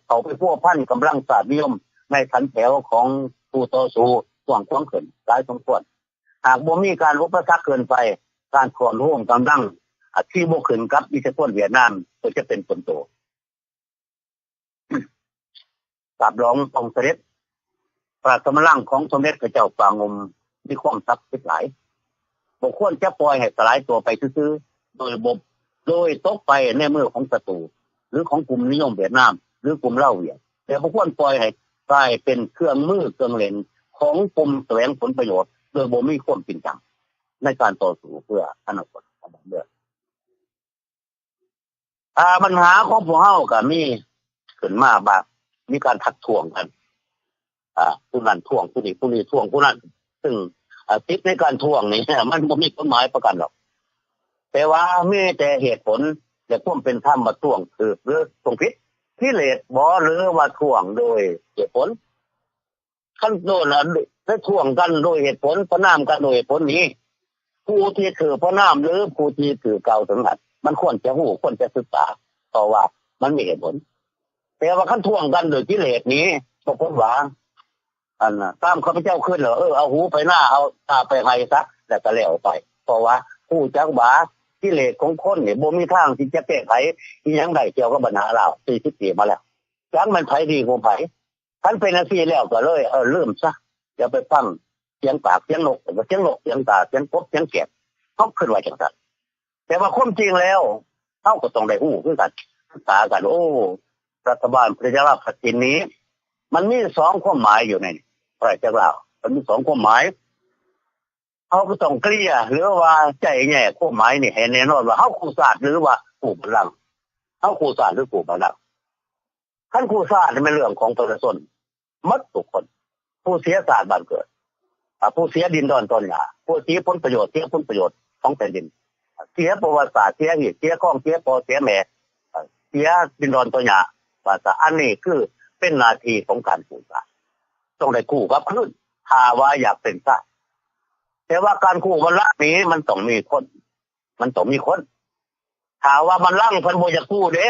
ເຂົ້າໄປພົວພັນກຳລັງຊາດນິຍົມໃນສັນແຖວຂອງຜູ້ຕໍ່ສູ້ກວ້າງຂວາງຂຶ້ນຫຼາຍສົມຄວນ. ຫາກບໍ່ມີການອຸປະສັກເກີນໄປ, ການກວມຮວມກຳລັງ ອາ ທີ່ບໍ່ຂຶ້ນກັບອິດທິພົນຫວຽດນາມກໍຈະເປັນຜົນໂຕ. ກາບຫຼວງອົງສະເດັດ, ພະຣາຊກຳລັງຂອງສົມເດັດພະເຈົ້າປາງຸມມີຄວາມສັກສິດຫຼາຍ, ບໍ່ຄວນຈະປ່ອຍໃຫ້ສະຫຼາຍຕົວໄປຊື່ໆ ໂດຍບໍ່ ໂດຍຕົກໄປໃນມືຂອງສັດຕູ ຫຼື ຂອງກຸ່ມນິຍົມຫວຽດນາມ ຫຼື ກຸ່ມລາວຫວຽດ, ແຕ່ບໍ່ຄວນປ່ອຍໃຫ້ກາຍເປັນເຄື່ອງມືເຄື່ອງເຫຼັ້ນຂອງກຸ່ມສະແຫວງຜົນປະໂຫຍດ ໂດຍບໍ່ມີຄວາມຈິງຈັງໃນການຕໍ່ສູ້ເພື່ອອະນາຄົດຂອງບ້ານເມືອງ. ອາ ບັນຫາຂອງພວກເຮົາກໍມີຂຶ້ນມາວ່າ ມີການທັກທ້ວງກັນ, ອາ ຜູ້ນັ້ນທ້ວງຜູ້ນີ້, ຜູ້ນີ້ທ້ວງຜູ້ນັ້ນ, ຊຶ່ງ ອາ ສິດໃນການທ້ວງນີ້ ມັນບໍ່ມີກົດໝາຍປະກັນດອກ, ແຕ່ວ່າມີແຕ່ເຫດຜົນ ແລະ ຄວາມເປັນທຳວ່າທ້ວງຖືກ ຫຼື ທ້ວງຜິດ, ກິເລດບໍ ຫຼືວ່າທ້ວງໂດຍເຫດຜົນ. ຄັນໂດນ ໄດ້ທ້ວງກັນໂດຍເຫດຜົນ, ປະນາມກັນໂດຍເຫດຜົນນີ້, ຜູ້ທີ່ຖືກປະນາມ ຫຼື ຜູ້ທີ່ຖືກກ່າວເຖິງນັ້ນ ມັນຄວນຈະຮູ້, ຄວນຈະສຶກສາ, ເພາະວ່າມັນມີເຫດຜົນ. ແຕ່ວ່າຄັນທ້ວງກັນໂດຍກິເລດນີ້, ປາກົດວ່າ ອັນ ຕາມຂ້າພະເຈົ້າຄິດແລ້ວ, ເອີ ເອົາຫູໄປນາ, ເອົາຕາໄປໄຮ່ຊະ, ແລ້ວກໍແລ້ວໄປ. ເພາະວ່າຮູ້ຈັກວ່າກິເລດຂອງຄົນນີ້ ບໍ່ມີທາງທີ່ຈະແກ້ໄຂອີ່ຫຍັງໄດ້ກ່ຽວກັບບັນຫາລາວ ສີ່ສິບປີມາແລ້ວ. ຈັກແມ່ນໃຜດີກວ່າໃຜ. ຄັນເປັນຈັ່ງຊີ້ແລ້ວກໍເລີຍ ເອີ ລືມຊະ, ຢ່າໄປຟັງສຽງປາກສຽງນົກ, ສຽງນົກສຽງກາ, ສຽງກົບສຽງແກບ, ເຮົາຄິດວ່າຈັ່ງຊັ້ນ. ແຕ່ວ່າຄວາມຈິງແລ້ວ ເຮົາກໍຕ້ອງໄດ້ຮູ້ຄືກັນ, ສຶກສາກັນ. ໂອ້ ລັດຖະບານພະເຈົ້າລາວພະສິນນີ້ ມັນມີສອງຄວາມໝາຍຢູ່ໃນນີ້, ພະເຈົ້າລາວ ມັນມີສອງຄວາມໝາຍ. ເຮົາກໍຕ້ອງເກລ່ຍ ຫຼືວ່າໄຈ້ແຍກຄວາມໝາຍນີ້ໃຫ້ແນ່ນອນວ່າ ເຮົາກູ້ຊາດ ຫຼືວ່າກູ້ບັນລັງ. ເຮົາກູ້ຊາດ ຫຼື ກູ້ບັນລັງ. ຄັນກູ້ຊາດນີ້ແມ່ນເລື່ອງຂອງປະຊາຊົນໝົດທຸກຄົນ, ຜູ້ເສຍຊາດບ້ານເກີດ, ອາ ຜູ້ເສຍດິນດອນຕອນຫຍ້າ, ຜູ້ເສຍຜົນປະໂຫຍດ, ເສຍຜົນປະໂຫຍດຂອງແຜ່ນດິນ, ເສຍປະຫວັດສາດ, ເສຍຮີດ, ເສຍຄອງ, ເສຍພໍ່, ເສຍແມ່, ເສຍດິນດອນຕອນຫຍ້າ, ວ່າຊະ. ອັນນີ້ຄືເປັນໜ້າທີ່ຂອງການກູ້ຊາດ, ຕ້ອງໄດ້ກູ້ກັບຄືນ ຖ້າວ່າຢາກເປັນຊາດ. ແຕ່ວ່າການກູ້ບັນລັງນີ້ມັນຕ້ອງມີຄົນ, ມັນຕ້ອງມີຄົນ. ຖ້າວ່າບັນລັງເພິ່ນບໍ່ຢາກກູ້ເດ້,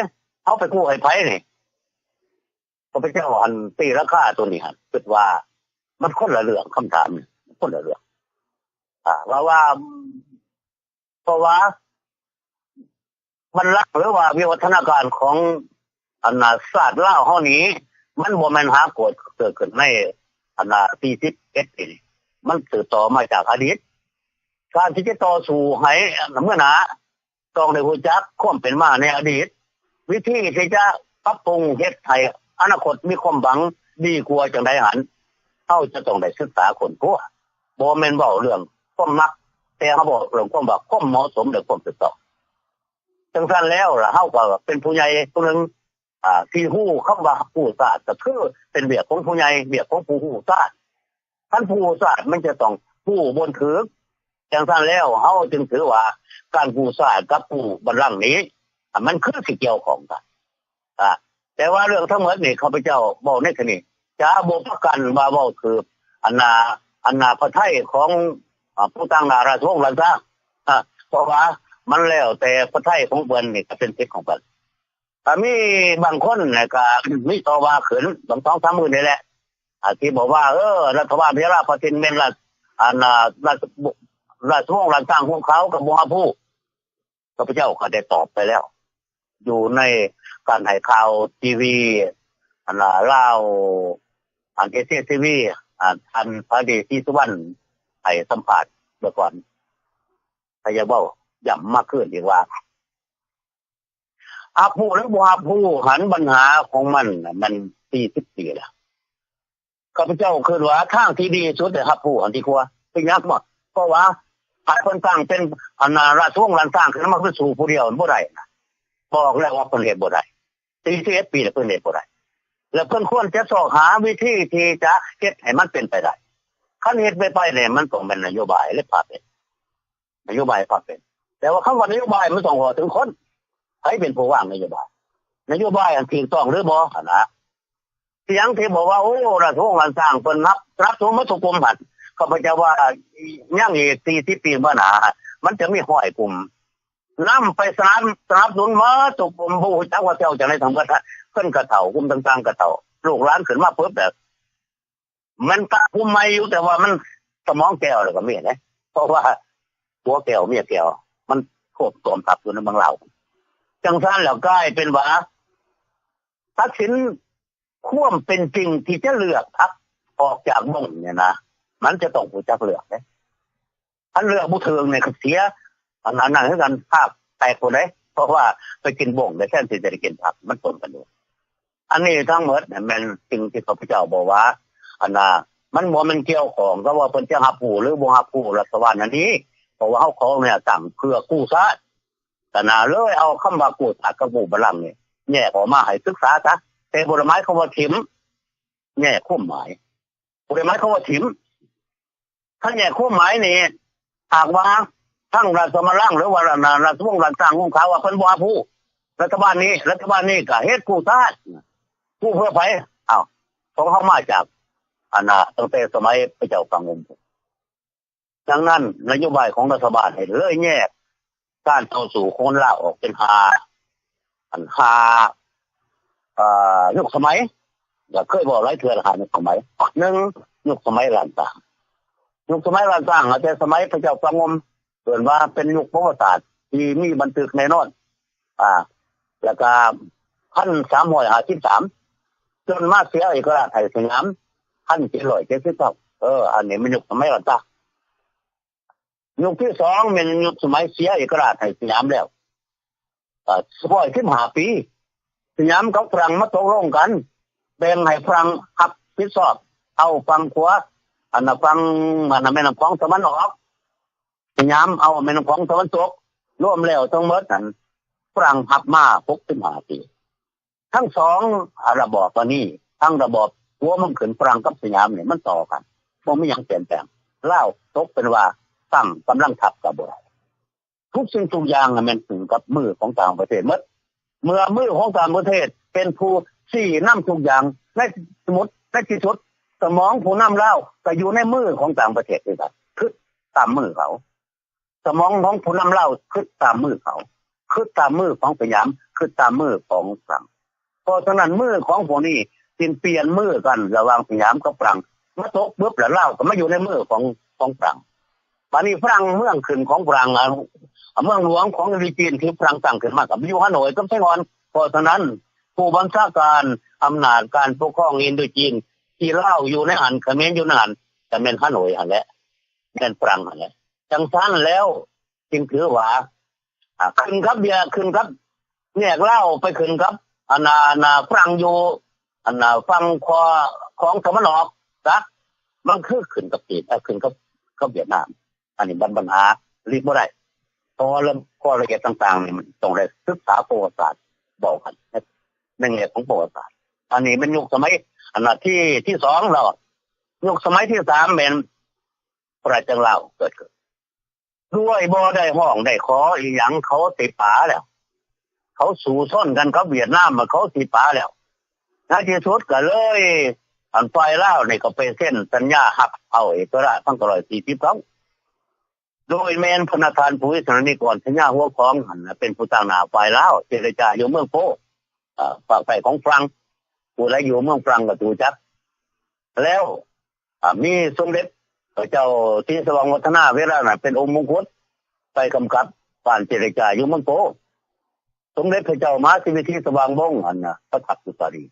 ເຮົາໄປກູ້ໃຫ້ໃຜນີ້? ຂ້າພະເຈົ້າ ອັນ ຕີລາຄາໂຕນີ້ຫັ້ນ ຄິດວ່າມັນຄົນລະເລື່ອງ, ຄຳຖາມນີ້ຄົນລະເລື່ອງ. ອາ ວ່າ ວ່າ ເພາະວ່າບັນລັງ ຫຼືວ່າວິວັດທະນາການຂອງ ອັນນ່າ ຊາດລາວເຮົານີ້ ມັນບໍ່ແມ່ນຫາເກີດ ເກີດຂຶ້ນໃນ ອັນນ່າ ສີ່ສິບເອັດປີນີ້, ມັນສືບຕໍ່ມາຈາກອະດີດ. ການທີ່ຈະຕໍ່ສູ້ໃຫ້ ອັນ ເມື່ອໜ້າ ຕ້ອງໄດ້ຮູ້ຈັກຄວາມເປັນມາໃນອະດີດ, ວິທີທີ່ຈະປັບປຸງເຮັດໃຫ້ອະນາຄົດມີຄວາມຫວັງດີກວ່າຈັ່ງໃດຫັ້ນ, ເຮົາຈະຕ້ອງໄດ້ສຶກສາຄົ້ນຄວ້າ. ບໍ່ແມ່ນເວົ້າເລື່ອງຄວາມມັກ, ແຕ່ເຮົາເວົ້າເລື່ອງຄວາມວ່າ ຄວາມເໝາະສົມ ແລະ ຄວາມຖືກຕ້ອງ. ຈັ່ງຊັ້ນແລ້ວລະ ເຮົາກໍເປັນຜູ້ໃຫຍ່ຜູ້ໜຶ່ງ ອາ ທີ່ຮູ້ຄຳວ່າກູ້ຊາດ ກໍຄືເປັນວຽກຂອງຜູ້ໃຫຍ່, ວຽກຂອງຜູ້ຮູ້ຊາດ. ຄັນຜູ້ຮູ້ຊາດມັນຈະຕ້ອງຮູ້ບ່ອນຖືກ. ຈັ່ງຊັ້ນແລ້ວ ເຮົາຈຶ່ງຖືວ່າການກູ້ຊາດກັບກູ້ບັນລັງນີ້ ອາ ມັນຄືຊິກ່ຽວຂ້ອງກັນ. ອາ ແຕ່ວ່າເລື່ອງທັງໝົດນີ້ ຂ້າພະເຈົ້າເວົ້າໃນທີ່ນີ້ ຈະບໍ່ປະກັນວ່າເວົ້າຖືກ ອັນນ່າ ອັນນ່າ ພະໄທຂອງ ອາ ຜູ້ຕາງໜ້າລາຊະວົງລ້ານຊ້າງ, ອາ ເພາະວ່າມັນແລ້ວແຕ່ພະໄທຂອງເພິ່ນ, ນີ້ກໍເປັນສິດຂອງເພິ່ນ. ກໍມີບາງຄົນນະ ກໍມີຕໍ່ວ່າຂຶ້ນ ບາງສອງສາມມື້ນີ້ແຫຼະ ອາ ທີ່ບອກວ່າ ເອີ ລັດຖະບານພະເຈົ້າລາວພະສິນແມ່ນລາຊ ອັນ ລາຊ ລາຊະວົງລ້ານຊ້າງຫົວຂາວ ກໍບໍ່ຮັບຮູ້. ຂ້າພະເຈົ້າກໍໄດ້ຕອບໄປແລ້ວ ຢູ່ໃນການໃຫ້ຂ່າວທີວີ ອັນ ລາວ ອັນ ເອເຊຍທີວີ ອັນ ທ່ານພະດີ ສີສຸວັນ ໃຫ້ສຳພາດເມື່ອກ່ອນ. ກໍຢາກເວົ້າຢ້ຳມາຄືນອີກວ່າ ຮັບຮູ້ ຫຼື ບໍ່ຮັບຮູ້ຫັ້ນ ບັນຫາຂອງມັນນະ ມັນສີ່ສິບປີແລ້ວ. ຂ້າພະເຈົ້າຄິດວ່າທາງທີ່ດີທີ່ສຸດໃຫ້ຮັບຮູ້ຫັ້ນດີກວ່າ. ເປັນຫຍັງ? ເພາະວ່າຖ້າເພິ່ນຕັ້ງເປັນ ອັນນ່າ ລາຊະວົງລ້ານຊ້າງຂຶ້ນມາ ຄືສູ້ຜູ້ດຽວບໍ່ໄດ້ນະ. ບອກແລ້ວວ່າເພິ່ນເຮັດບໍ່ໄດ້. ສີ່ສິບເອັດປີແລ້ວ ເພິ່ນເຮັດບໍ່ໄດ້. ແລ້ວເພິ່ນຄວນຈະຊອກຫາວິທີທີ່ຈະເຮັດໃຫ້ມັນເປັນໄປໄດ້. ຄັນເຮັດໄປໄປນີ້ ມັນຕ້ອງແມ່ນນະໂຍບາຍ ແລະ ພາເປັນ. ນະໂຍບາຍພາເປັນ. ແຕ່ວ່າຄຳວ່ານະໂຍບາຍ ມັນຕ້ອງເວົ້າເຖິງຄົນ. ໃຜເປັນຜູ້ວາງນະໂຍບາຍ? ນະໂຍບາຍອັນຖືກຕ້ອງຫຼືບໍ່ຫັ້ນນະ? ສຽງທີ່ບອກວ່າ ໂອ້ ລາຊະວົງລ້ານຊ້າງເພິ່ນຮັບ ສະໜັບສະໜູນໝົດທຸກກຸ່ມຫັ້ນ, ຂ້າພະເຈົ້າວ່າ ຍັງອີກສີ່ສິບປີຂ້າງໜ້າ ມັນຈະມີຮ້ອຍກຸ່ມ. ນຳໄປສະໜາມ ສະໜາບໜູນໝົດທຸກຄົນ ບໍ່ຮູ້ຈັກວ່າເຈົ້າຈັ່ງໃດທັງໝົດ. ເພິ່ນກໍເຖົ້າ ກຸ່ມຕ່າງໆກໍເຖົ້າ ລູກຫຼານຂຶ້ນມາປຶບແລ້ວ ແມ່ນຕາກຸ່ມໃໝ່ຢູ່ ແຕ່ວ່າມັນສະໝອງແກ້ວແລ້ວກໍມີເດ້ ເພາະວ່າຜົວແກ້ວເມຍແກ້ວ ມັນໂຄບຕົວມທັບຢູ່ໃນເມືອງລາວ. ຈັ່ງຊັ້ນແລ້ວກາຍເປັນວ່າ ຕັດສິນຄວາມເປັນຈິງທີ່ຈະເລືອກພັກອອກຈາກບົງນີ້ນະ ມັນຈະຕ້ອງຮູ້ຈັກເລືອກເດ້. ຄັນເລືອກບໍ່ຖືກນີ້ກໍເສຍ ອັນ ອັນນັ້ນຄືກັນ ພາກແຕກພຸ້ນເດ້ ເພາະວ່າໄປກິນບົງໄດ້ ແທນທີ່ຈະໄດ້ກິນພັກ ມັນປົນກັນຢູ່. ອັນນີ້ທັງໝົດແມ່ນສິ່ງທີ່ຂ້າພະເຈົ້າບອກວ່າ ອັນນ່າ ມັນບໍ່ແມ່ນກ່ຽວຂ້ອງກັບວ່າເພິ່ນຈະຮັບຮູ້ ຫຼື ບໍ່ຮັບຮູ້ລັດຖະບານອັນນີ້ ເພາະວ່າເຮົາຂໍອະນຸຍາດຕັ້ງເພື່ອກູ້ຊາດ ກະໜ້າເລີຍເອົາຄຳວ່າກູ້ຊາດກັບກູ້ບັນລັງນີ້ແຍກອອກມາໃຫ້ສຶກສາຊະ ແຕ່ບໍ່ໄດ້ໝາຍຄວາມວ່າຖິ້ມ ແຍກຄວາມໝາຍ ບໍ່ໄດ້ໝາຍຄວາມວ່າຖິ້ມ. ຄັນແຍກຄວາມໝາຍນີ້ ຫາກວ່າທາງລາຊະບັນລັງ ຫຼືວ່າ ລະ ລາຊະວົງ ລາຊະສ້າງວົງຂາວວ່າເພິ່ນບໍ່ຮັບຮູ້ລັດຖະບານນີ້ ລັດຖະບານນີ້ກະເຮັດກູ້ຊາດ ກູ້ເພື່ອໃຜ? ອ້າວ ຂອງເຮົາມາຈາກ ອັນນ່າ ຕັ້ງແຕ່ສະໄໝພະເຈົ້າປາງງຸມ. ດັ່ງນັ້ນ ນະໂຍບາຍຂອງລັດຖະບານໃຫ້ເລີຍແຍກການຕໍ່ສູ້ຂອງຄົນລາວອອກເປັນຫ້າ ອັນ ຫ້າ ເອີ ຍຸກສະໄໝ ກໍເຄີຍເວົ້າຫຼາຍເທື່ອລະ ຫ້າຍຸກສະໄໝ. ໜຶ່ງ ຍຸກສະໄໝລ້ານຊ້າງ ຍຸກສະໄໝລ້ານຊ້າງ ເອົາແຕ່ສະໄໝພະເຈົ້າປາງງົມ ເອີ້ນວ່າເປັນຍຸກປະຫວັດສາດທີ່ມີບັນທຶກແນ່ນອນ ອາ ແລ້ວກະ ພັນສາມຮ້ອຍຫ້າສິບສາມ ຈົນມາເສຍເອກະລາດໃຫ້ສະຫຍາມ ພັນເຈັດຮ້ອຍເຈັດສິບເກົ້າ ເອີ ອັນນີ້ແມ່ນຍຸກສະໄໝລັດຕາ. ຍຸກທີສອງແມ່ນຍຸກສະໄໝເສຍເອກະລາດໃຫ້ສະຫຍາມແລ້ວ ເອີ ຮ້ອຍສິບຫ້າປີ ສະຫຍາມກັບຝຣັ່ງມາຕົກລົງກັນ ແບ່ງໃຫ້ຝຣັ່ງຮັບຜິດຊອບ ເອົາຝັ່ງຂວາ ອັນນ່າ ຝັ່ງ ອັນນ່າ ແມ່ນ້ຳຂອງຕາເວັນອອກ ສະຫຍາມເອົາແມ່ນ້ຳຂອງຕາເວັນຕົກ ລວມແລ້ວທັງໝົດນັ້ນ ຝຣັ່ງຮັບມາຫົກສິບຫ້າປີ. ທັງສອງ ອາ ລະບອບອັນນີ້ ທັງລະບອບຫົວເມືອງຂຶ້ນຝຣັ່ງກັບສະຫຍາມນີ້ ມັນຕໍ່ກັນ ບໍ່ມີຫຍັງປ່ຽນແປງ. ລາວຕົກເປັນວ່າຕັ້ງກຳລັງທັບກໍບໍ່ໄດ້. ທຸກສິ່ງທຸກຢ່າງແມ່ນຂຶ້ນກັບມືຂອງຕ່າງປະເທດໝົດ. ເມື່ອມືຂອງຕ່າງປະເທດເປັນຜູ້ຊີ້ນຳທຸກຢ່າງ ໃນທີ່ສຸດ ໃນທີ່ສຸດ ສະໝອງຜູ້ນຳລາວກໍຢູ່ໃນມືຂອງຕ່າງປະເທດຄືກັນ ຄິດຕາມມືເຂົາ. ສະໝອງຂອງຜູ້ນຳລາວຄິດຕາມມືເຂົາ ຄິດຕາມມືຂອງສະຫຍາມ ຄິດຕາມມືຂອງຝຣັ່ງ. ເພາະສະນັ້ນ ມືຂອງພວກນີ້ຈຶ່ງປ່ຽນມືກັນລະຫວ່າງສະຫຍາມກັບຝຣັ່ງ ມາຕົກປຶບແລ້ວ ລາວກໍມາຢູ່ໃນມືຂອງ ຂອງຝຣັ່ງ. ບາດນີ້ຝຣັ່ງ ເມືອງຂຶ້ນຂອງຝຣັ່ງ ອາ ເມືອງຫຼວງຂອງອິນໂດຈີນທີ່ຝຣັ່ງຕັ້ງຂຶ້ນມາກໍມາຢູ່ຮາໂນ້ຍກັບໄຊງ່ອນ. ເພາະສະນັ້ນ ຜູ້ບັນຊາການອຳນາດການປົກຄອງອິນໂດຈີນ ທີ່ລາວຢູ່ໃນຫັ້ນ ຂະເໝນຢູ່ໃນຫັ້ນ ກໍແມ່ນຮາໂນ້ຍຫັ້ນແຫຼະ ແມ່ນຝຣັ່ງຫັ້ນແຫຼະ. ຈັ່ງຊັ້ນແລ້ວຈຶ່ງຖືວ່າ ອາ ຂຶ້ນກັບເບຍ ຂຶ້ນກັບແຍກລາວໄປຂຶ້ນກັບ ອັນນ່າ ອັນນ່າ ຝຣັ່ງຢູ່ ອັນນ່າ ຝັ່ງຂວາຂອງຕາເວັນອອກຊະ ມັນຄືຂຶ້ນກັບຈີນ ເອີ ຂຶ້ນກັບ ກັບຫວຽດນາມ. ອັນນີ້ບັນ ບັນຫາຫຼີກບໍ່ໄດ້ ເພາະວ່າເລື່ອງ ຂໍ້ລະອຽດຕ່າງໆນີ້ ມັນຕ້ອງໄດ້ສຶກສາປະຫວັດສາດ ເວົ້າກັນໃນແງ່ຂອງປະຫວັດສາດ. ອັນນີ້ແມ່ນຍຸກສະໄໝ ອັນນ່າ ທີ ທີສອງແລ້ວ. ຍຸກສະໄໝທີສາມແມ່ນ ພະລາຊະວັງລາວເກີດຂຶ້ນ ດ້ວຍບໍ່ໄດ້ຮ້ອງໄດ້ຂໍອີຫຍັງ ເຂົາຕິປາແລ້ວ ເຂົາສູ້ຊົນກັນກັບຫວຽດນາມ ເຂົາຕິປາແລ້ວ. ໃນທີ່ສຸດກໍເລີຍ ອັນ ຝ່າຍລາວນີ້ກໍໄປເຊັນສັນຍາຮັບເອົາເອກະລາດ ພັນເກົ້າຮ້ອຍສີ່ສິບເກົ້າ ໂດຍແມ່ນພະນະທ່ານ ພູວິສານນິກອນ ໄຊຍາຫົວຂອງຫັ້ນນະ ເປັນຜູ້ຕາງໜ້າຝ່າຍລາວ ເຈລະຈາຢູ່ເມືອງໂປ ອາ ພາກໃຕ້ຂອງຝຣັ່ງ ຜູ້ໃດຢູ່ເມືອງຝຣັ່ງກໍຈະຮູ້ຈັກ. ແລ້ວ ອາ ມີສົມເດັດພະເຈົ້າສີສະຫວ່າງວັດທະນາ ເວລານັ້ນເປັນອົງມົງຄຸດ ໄປກຳກັບການເຈລະຈາຢູ່ເມືອງໂປ. ສົມເດັດພະເຈົ້າມະຫາເສດຖະສີສະຫວ່າງວົງ ອັນນະ ປະທັບຢູ່ປາຣີ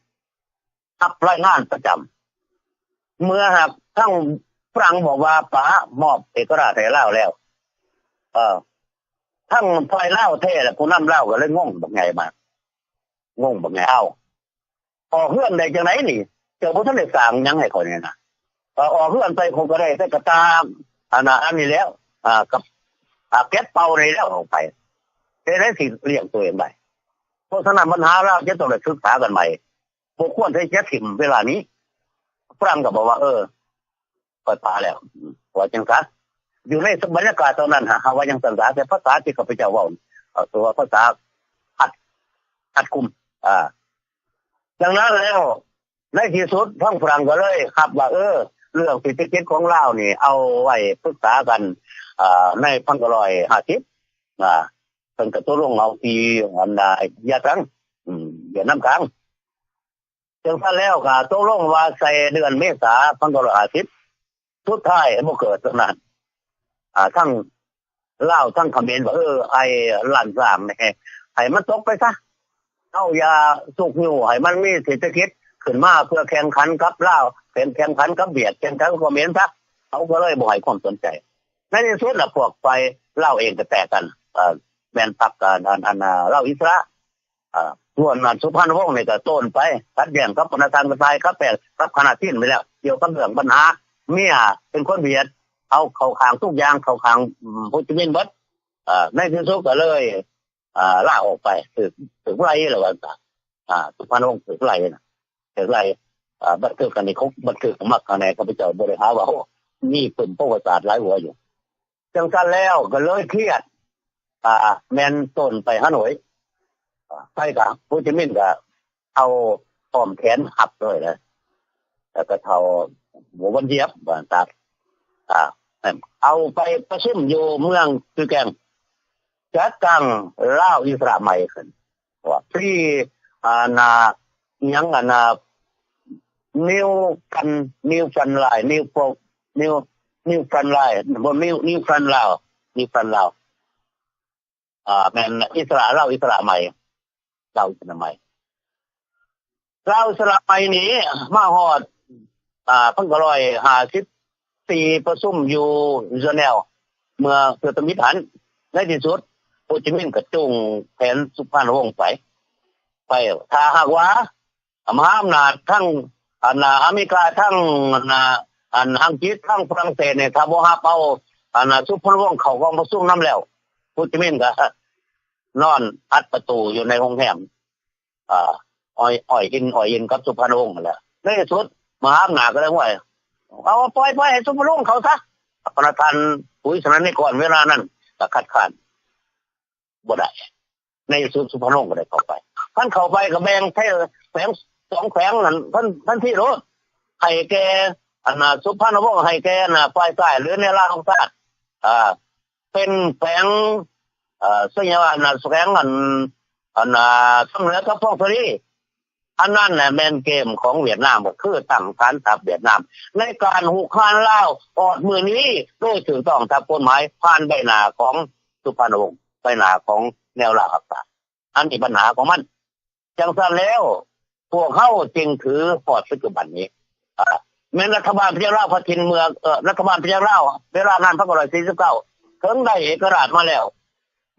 ຮັບລາຍງານປະຈຳ ເມື່ອຫາກທາງຝຣັ່ງບອກວ່າປະມອບເອກະລາດໃຫ້ລາວແລ້ວ ເອີ ທາງຝ່າຍລາວແທ້ລະ ຜູ້ນຳລາວກໍເລີຍງົງບັກໃຫຍ່ມາ ງົງບັກໃຫຍ່ ເອົ້າ ອອກເຮືອນໄດ້ຈັ່ງໃດນີ້ ເຈົ້າບໍ່ທັນໄດ້ສ້າງຫຍັງໃຫ້ຂ້ອຍນີ້ນະ ເອີ ອອກເຮືອນໄປຂ້ອຍກໍໄດ້ແຕ່ກະຕ່າ ອັນນ່າ ອັນນີ້ແລ້ວ ອາ ກັບ ອາ ແກັດເປົ່ານີ້ແລ້ວອອກໄປ ເຮັດໃດຊິລ້ຽງຕົວເອງໄດ້? ເພາະສະນັ້ນບັນຫາລາວຈະຕ້ອງໄດ້ສຶກສາກັນໃໝ່ ບໍ່ຄວນທີ່ຈະຖິ້ມເວລານີ້. ຝຣັ່ງກໍບອກວ່າ ເອີ ຂ້ອຍປະແລ້ວ ວ່າຈັ່ງຊະ. ຢູ່ໃນບັນຍາກາດຕອນນັ້ນ ຫາ ຫາວ່າຈັ່ງຊັ້ນຊະ ແຕ່ພາສາທີ່ຂ້າພະເຈົ້າເວົ້າ ເອີ ຕົວພາສາ ຂັດ ຂັດກຸມ ອາ ດັ່ງນັ້ນແລ້ວ ໃນທີ່ສຸດທາງຝຣັ່ງກໍເລີຍຮັບວ່າ ເອີ ເລື່ອງເສດຖະກິດຂອງລາວນີ້ ເອົາໄວ້ປຶກສາກັນ ອາ ໃນພັນເກົ້າຮ້ອຍຫ້າສິບ ອາ ພິ່ນກໍຕົກລົງເອົາທີ່ອັນນາຢາຕຣັງ ອືມ ຫວຽດນາມກາງ. ຈັ່ງຊັ້ນແລ້ວກໍຕົກລົງວ່າໃສ່ເດືອນເມສາ ໜຶ່ງພັນເກົ້າຮ້ອຍຫ້າສິບ ສຸດທ້າຍບໍ່ເກີດເທົ່ານັ້ນ ອາ ທັງລາວທັງຂະເໝນວ່າ ເອີ ໄອ້ລ້ານຊ້າງນີ້ ໃຫ້ມັນຕົກໄປຊະ ເຮົາຢ່າຊຸກຍູ້ໃຫ້ມັນມີເສດຖະກິດຂຶ້ນມາ ເພື່ອແຂ່ງຂັນກັບລາວ ແຂ່ງ ແຂ່ງຂັນກັບຫວຽດ ແຂ່ງຂັນກັບຂະເໝນຊະ ເຂົາກໍເລີຍບໍ່ໃຫ້ຄວາມສົນໃຈ. ໃນທີ່ສຸດລະພວກຝ່າຍລາວເອງກໍແຕກກັນ ເອີ ແມ່ນພັກ ອັນ ອັນ ອັນ ລາວອິດສະຫຼະ ອາ ສ່ວນອັນສຸພານຸວົງນີ້ກໍໂຕນໄປ ຂັດແຍ້ງກັບຄະນະທ່ານກະຕ່າຍ ຂັດແຍ້ງກັບຄະນະຈີນໄປແລ້ວ ກ່ຽວກັບເລື່ອງບັນຫາເມຍເປັນຄົນຫວຽດ ເອົາເຂົ້າຂ້າງທຸກຢ່າງ ເຂົ້າຂ້າງ ອືມ ໂຮຈິມິນໝົດ. ອາ ໃນທີ່ສຸດກໍເລີຍ ອາ ລາອອກໄປ ຖືກ ຖືກໄລ່ແລ້ວວ່າ ອາ ສຸພານຸວົງຖືກໄລ່ນະ ຖືກໄລ່ ອາ ບັນທຶກອັນນີ້ ເຂົາບັນທຶກມັກອັນໃດ ຂ້າພະເຈົ້າບໍ່ໄດ້ຫາເວົ້າ ມີປຶ້ມປະຫວັດສາດຫຼາຍຫົວຢູ່. ຈັ່ງຊັ້ນແລ້ວກໍເລີຍຄຽດ ອາ ແມ່ນໂຕນໄປຮາໂນ້ຍ ອາ ໄປກະ ໂຮຈິມິນກະເອົາອ້ອມແຂນຮັບເລີຍນະ ແລ້ວກໍເທົ່າຫົວວັນຢຽບວ່າຊັ້ນ ອາ ເອົາໄປປະຊຸມຢູ່ເມືອງຊື່ແກງ ຈັດຕັ້ງລາວອິດສະຫຼະໃໝ່ຂຶ້ນ ວ່າ Free ອັນນາ ອີຫຍັງ ອັນນາ New Front New Front Line New Front New New Front Line ບໍ່ New New Front ລາວ New Front ລາວ ອາ ແມ່ນອິດສະຫຼະ ລາວອິດສະຫຼະໃໝ່ ລາວອິດສະຫຼະໃໝ່ ລາວອິດສະຫຼະໃໝ່ນີ້ມາຮອດ ອາ ພັນເກົ້າຮ້ອຍຫ້າສິບສີ່ ປະຊຸມຢູ່ເຈແນວ ເມືອງເພື່ອທຳອິດຫັ້ນ ໃນທີ່ສຸດ ໂຮຈິມິນກໍຈູງແຂນສຸພານຸວົງໄປ ໄປ ຖ້າຫາກວ່າ ມະຫາອຳນາດທັງ ອັນນາ ອາເມລິກາ ທັງ ອັນນາ ອັນອັງກິດ ທັງຝຣັ່ງເສດນີ້ ຖ້າບໍ່ຮັບເອົາ ອັນນາ ສຸພານຸວົງເຂົ້າກອງປະຊຸມນຳແລ້ວ ໂຮຈິມິນກໍນອນອັດປະຕູຢູ່ໃນໂຮງແຮມ ອາ ອ້ອຍ ອ້ອຍອິນ ອ້ອຍອິນກັບສຸພານຸວົງຫັ້ນແຫຼະ. ໃນທີ່ສຸດ ມະຫາອຳນາດກໍເລີຍ ໂອ້ຍ ເອົາ ປ່ອຍ ປ່ອຍໃຫ້ສຸພານຸວົງເຂົ້າຊະ. ພະນະທ່ານ ອຸຍ ສະນັນນິກອນ ເວລານັ້ນກໍຄັດຄ້ານບໍ່ໄດ້. ໃນທີ່ສຸດ ສຸພານຸວົງກໍໄດ້ເຂົ້າໄປ. ຄັນເຂົ້າໄປກໍແບ່ງແຂວງ ສອງແຂວງນັ້ນ ທັນ ທັນທີໂລດ ໃຫ້ແກ່ ອັນນາ ສຸພານຸວົງ ໃຫ້ແກ່ ອັນນາ ຝ່າຍຊ້າຍ ຫຼື ແນວລາວຮັກຊາດ ເປັນແຂວງ ເອີ ໄຊຍະວາດ ແຂວງ ອັນ ອັນນາ ທາງເໜືອກັບຜົ້ງສາລີ. ອັນນັ້ນແຫຼະແມ່ນເກມຂອງຫວຽດນາມ ກໍຄືຕັ້ງຖານທັບຫວຽດນາມ ໃນການຮຸກຮານລາວ ຮອດມື້ນີ້ໂດຍຖືກຕ້ອງຕາມກົດໝາຍ ຜ່ານໃບໜ້າຂອງສຸພານຸວົງ ໃບໜ້າຂອງແນວລາວຮັກຊາດ. ອັນນີ້ບັນຫາຂອງມັນ. ຈັ່ງຊັ້ນແລ້ວ ພວກເຮົາຈຶ່ງຖືຮອດປັດຈຸບັນນີ້ ອາ ແມ່ນລັດຖະບານພະຍັງລາວພັດຖິ່ນເມືອງ ເອີ ລັດຖະບານພະຍັງລາວເວລານັ້ນ ພັນເກົ້າຮ້ອຍສີ່ສິບເກົ້າ ເຖິງໄດ້ເອກະລາດມາແລ້ວ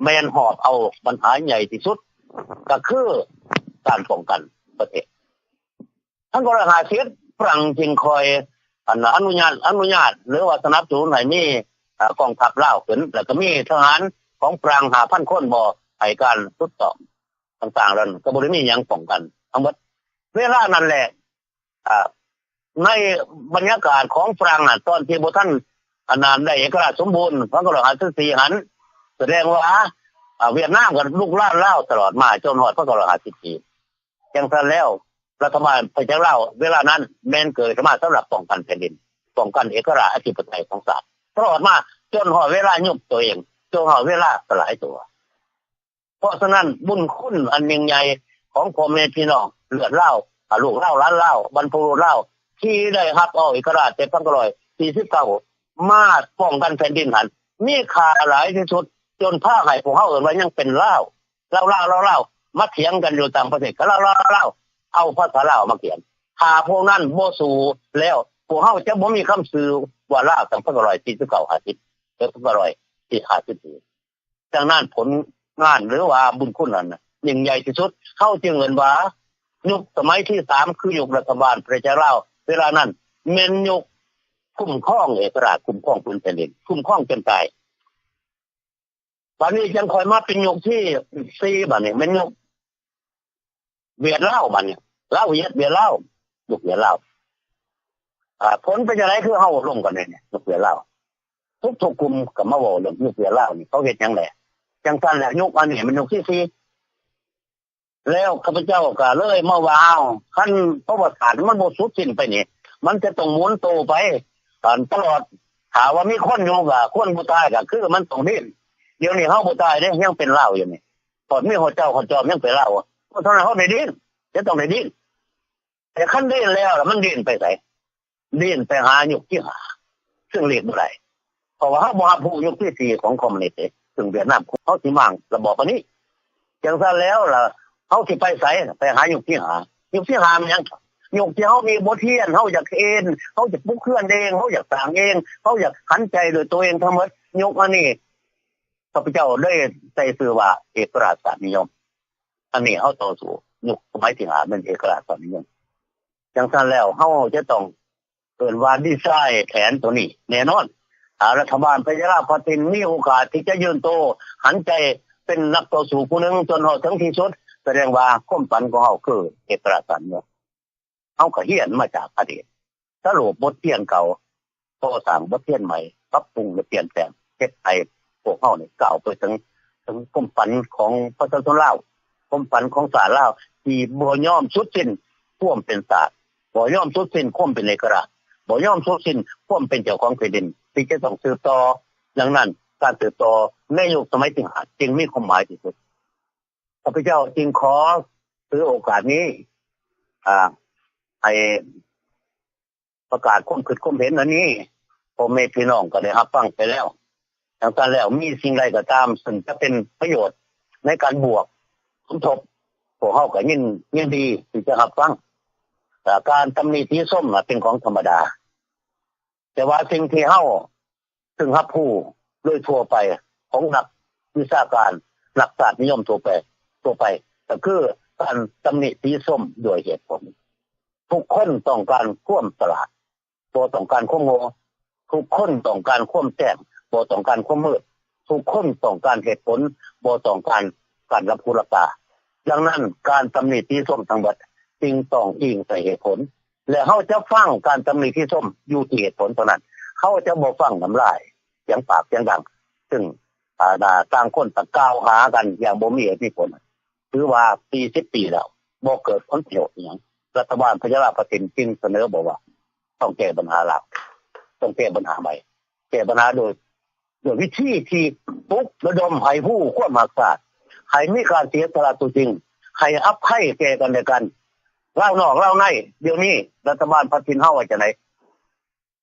ແມ່ນຫອບເອົາບັນຫາໃຫຍ່ທີ່ສຸດ ກໍຄືການປ້ອງກັນປະເທດ. ພັນເກົ້າຮ້ອຍຫ້າສິບ ຝຣັ່ງຈຶ່ງຄ່ອຍ ອັນ ອະນຸຍາດ ອະນຸຍາດ ຫຼືວ່າສະໜັບສະໜູນໃຫ້ມີ ອາ ກອງທັບລາວຂຶ້ນ ແລ້ວກໍມີທະຫານຂອງຝຣັ່ງຫ້າພັນຄົນບໍ ໃຫ້ການຝຶກຊ້ອມຕ່າງໆ ເຫຼົ່ານັ້ນ ກໍບໍ່ໄດ້ມີຫຍັງປ້ອງກັນທັງໝົດ. ເວລານັ້ນແຫຼະ ອາ ໃນບັນຍາກາດຂອງຝຣັ່ງນັ້ນ ຕອນທີ່ບໍ່ທັນ ອັນນັ້ນ ໄດ້ເອກະລາດສົມບູນ ພັນເກົ້າຮ້ອຍຫ້າສິບສີ່ຫັ້ນ ສະແດງວ່າ ອາ ຫວຽດນາມກໍລຸກລານລາວຕະຫຼອດມາຈົນຮອດພັນເກົ້າຮ້ອຍຫ້າສິບສີ່. ຈັ່ງຊັ້ນແລ້ວ ລັດຖະບານພະຈັກລາວເວລານັ້ນ ແມ່ນເກີດຂຶ້ນມາສຳລັບປ້ອງກັນແຜ່ນດິນ ປ້ອງກັນເອກະລາດອະທິປະໄຕຂອງຊາດ ຕະຫຼອດມາຈົນຮອດເວລາຍຸບໂຕເອງ ຈົນຮອດເວລາສະຫຼາຍຕົວ. ເພາະສະນັ້ນ ບຸນຄຸນອັນຍິ່ງໃຫຍ່ຂອງພໍ່ແມ່ພີ່ນ້ອງເລືອດລາວ ອາ ລູກລາວ ຫຼານລາວ ບັນພະບຸລຸດລາວ ທີ່ໄດ້ຮັບເອົາເອກະລາດແຕ່ພັນເກົ້າຮ້ອຍສີ່ສິບເກົ້າ ມາປ້ອງກັນແຜ່ນດິນຫັ້ນ ມີຄ່າຫຼາຍທີ່ສຸດ ຈົນພາໃຫ້ພວກເຮົາເອີ້ນວ່າຍັງເປັນລາວ ລາວໆ ລາວໆ ມາຖຽງກັນຢູ່ຕ່າງປະເທດ ກໍລາວໆ ລາວໆ ເອົາພາສາລາວມາຂຽນ. ຖ້າພວກນັ້ນບໍ່ສູ້ແລ້ວ ພວກເຮົາຈະບໍ່ມີຄຳຊື່ວ່າລາວຕັ້ງແຕ່ ໜຶ່ງພັນເກົ້າຮ້ອຍສີ່ສິບເກົ້າ ຫ້າສິບ ເອີ ໜຶ່ງພັນເກົ້າຮ້ອຍຫ້າສິບ ຫ້າສິບ ນີ້. ດັ່ງນັ້ນ ຜົນງານ ຫຼືວ່າບຸນຄຸນນັ້ນນະ ຍິ່ງໃຫຍ່ທີ່ສຸດ. ເຮົາຈຶ່ງເອີ້ນວ່າ ຍຸກສະໄໝທີສາມ ຄືຍຸກລັດຖະບານພະເທດລາວເວລານັ້ນ ແມ່ນຍຸກຄຸ້ມຄອງເອກະລາດ, ຄຸ້ມຄອງພື້ນແຜ່ນດິນ, ຄຸ້ມຄອງຈົນຕາຍ. ບາດນີ້ຈັ່ງຄ່ອຍມາເປັນຍຸກທີສີ່ ບາດນີ້ແມ່ນຍຸກຫວຽດລາວ. ບາດນີ້ລາວຫວຽດ ຫວຽດລາວ ຍຸກຫວຽດລາວ. ອາ ຜົນເປັນຈັ່ງໃດ? ຄືເຮົາລົມກັນນີ້ ຍຸກຫວຽດລາວ ທຸກໆກຸ່ມກໍມາເວົ້າເລື່ອງຍຸກຫວຽດລາວນີ້ ເຂົາເຮັດຫຍັງແດ່. ຈັ່ງຊັ້ນແຫຼະ ຍຸກອັນນີ້ແມ່ນຍຸກທີສີ່. ແລ້ວຂ້າພະເຈົ້າກໍເລີຍມາວ່າ ເອົາ ຄັນປະຫວັດສາດມັນບໍ່ສຸດສິ້ນໄປນີ້ ມັນຈະຕ້ອງໝູນໂຕໄປ ອັນ ຕະຫຼອດ. ຖ້າວ່າມີຄົນຢູ່ ກໍຄົນບໍ່ຕາຍ ກໍຄືມັນຕ້ອງດີ້ນ. ດຽວນີ້ເຮົາບໍ່ຕາຍເດ້ ຍັງເປັນລາວຢູ່ນີ້ ຮອດມີຮອດເຈົ້າຮອດຈອມຍັງເປັນລາວ ເພາະສະນັ້ນເຮົາໄດ້ດີ້ນ ຈະຕ້ອງໄດ້ດີ້ນ ແຕ່ຄັນດີ້ນແລ້ວລະມັນດີ້ນໄປໃສ? ດີ້ນໄປຫາຍຸກທີຫ້າ ເຊິ່ງຫຼີກບໍ່ໄດ້ ເພາະວ່າເຮົາບໍ່ຮັບຮູ້ຍຸກທີສີ່ຂອງຄອມມູນິດເດ້ ເຊິ່ງຫວຽດນາມເຮົາຊິມ້າງລະບອບອັນນີ້ ຈັ່ງຊັ້ນແລ້ວລະເຮົາຊິໄປໃສ? ໄປຫາຍຸກທີຫ້າ ຍຸກທີຫ້າແມ່ນຫຍັງ? ຍຸກທີ່ເຮົາມີບົດຮຽນ ເຮົາຢາກເຮັດ ເຮົາຢາກປຸກເຮືອນເອງ ເຮົາຢາກສ້າງເອງ ເຮົາຢາກຫັນໃຈດ້ວຍຕົວເອງທັງໝົດ ຍຸກອັນນີ້ ຂ້າພະເຈົ້າໄດ້ໃສ່ຊື່ວ່າເອກະລາດຊາດນິຍົມ ອັນນີ້ເຮົາຕໍ່ສູ້ ຍຸກສະໄໝທີຫ້າແມ່ນເອກະລາດຊາດນິຍົມ ຈັ່ງຊັ້ນແລ້ວເຮົາຈະຕ້ອງເອີ້ນວ່າດີໄຊນ໌ແຜນໂຕນີ້ແນ່ນອນ ຖ້າລັດຖະບານປະຊາທິປະໄຕມີໂອກາດທີ່ຈະຢືນໂຕຫັນໃຈເປັນນັກຕໍ່ສູ້ຜູ້ໜຶ່ງຈົນຮອດເຖິງທີ່ສຸດ ສະແດງວ່າຄວາມຝັນຂອງເຮົາຄືເອກະລາດຊາດນິຍົມ ເຮົາກໍຮຽນມາຈາກອະດີດ ສະຫຼຸບບົດຮຽນເກົ່າ ກໍ່ສ້າງບົດຮຽນໃໝ່ ປັບປຸງ ແລະ ປ່ຽນແປງ ເຮັດໃຫ້ພວກເຮົານີ້ກ້າວໄປເຖິງ ເຖິງຄວາມຝັນຂອງປະຊາຊົນລາວ ຄວາມຝັນຂອງຊາດລາວ ທີ່ບໍ່ຍອມສຸດສິ້ນຄວາມເປັນຊາດ ບໍ່ຍອມສຸດສິ້ນຄວາມເປັນເອກະລາດ ບໍ່ຍອມສຸດສິ້ນຄວາມເປັນເຈົ້າຂອງແຜ່ນດິນ ທີ່ຈະຕ້ອງສືບຕໍ່. ດັ່ງນັ້ນ ການສືບຕໍ່ໃນຍຸກສະໄໝທີຫ້າຈຶ່ງມີຄວາມໝາຍທີ່ສຸດ. ຂ້າພະເຈົ້າຈຶ່ງຂໍຖືໂອກາດນີ້ ອາ ໃຫ້ປະກາດຄວາມຄິດຄວາມເຫັນອັນນີ້ ພໍ່ແມ່ພີ່ນ້ອງກໍໄດ້ຮັບຟັງໄປແລ້ວ. ດັ່ງຊັ້ນແລ້ວ ມີສິ່ງໃດກໍຕາມ ເຊິ່ງຈະເປັນປະໂຫຍດໃນການບວກສົມທົບ ພວກເຮົາກໍຍິນ ຍິນດີທີ່ຈະຮັບຟັງ. ແລະ ການຕຳໜິຕິຊົມນະເປັນຂອງທຳມະດາ ແຕ່ວ່າສິ່ງທີ່ເຮົາເຊິ່ງຮັບຮູ້ໂດຍທົ່ວໄປຂອງນັກວິຊາການ ນັກຊາດນິຍົມທົ່ວໄປ ທົ່ວໄປ ກໍຄືການຕຳໜິຕິຊົມດ້ວຍເຫດຜົນ. ທຸກຄົນຕ້ອງການຄວາມສະຫຼາດ ບໍ່ຕ້ອງການຄວາມໂງ່. ທຸກຄົນຕ້ອງການຄວາມແຈ້ງ ບໍ່ຕ້ອງການຄວາມມືດ. ທຸກຄົນຕ້ອງການເຫດຜົນ ບໍ່ຕ້ອງການການຫຼັບຫູຫຼັບຕາ. ດັ່ງນັ້ນ ການຕຳໜິຕິຊົມທັງເບິດຈຶ່ງຕ້ອງອີງໃສ່ເຫດຜົນ. ແລະ ເຮົາຈະຟັງການຕຳໜິຕິຊົມຢູ່ທີ່ເຫດຜົນເທົ່ານັ້ນ. ເຮົາຈະບໍ່ຟັງນ້ຳລາຍສຽງປາກສຽງດັງ ເຊິ່ງ ອາ ຕ່າງຄົນຕ່າງກ່າວຫາກັນຢ່າງບໍ່ມີເຫດມີຜົນ. ຖືວ່າສີ່ສິບປີແລ້ວ ບໍ່ເກີດຜົນປະໂຫຍດຫຍັງ. ລັດຖະບານປະຊາທິປະໄຕຈຶ່ງສະເໜີບອກວ່າ ຕ້ອງແກ້ບັນຫາລາວ ຕ້ອງແກ້ບັນຫາໃໝ່ ແກ້ບັນຫາໂດຍ ໂດຍວິທີທີ່ປຸກລະດົມໃຫ້ຮູ້ຄວາມຮັກຊາດ ໃຫ້ມີການເສຍສະຫຼະຕົວຈິງ ໃຫ້ອະໄພແກ່ກັນແລະກັນ ລາວນອກລາວໃນ. ດຽວນີ້ລັດຖະບານພັດຖິ່ນເຮົາວ່າຈັ່ງໃດ?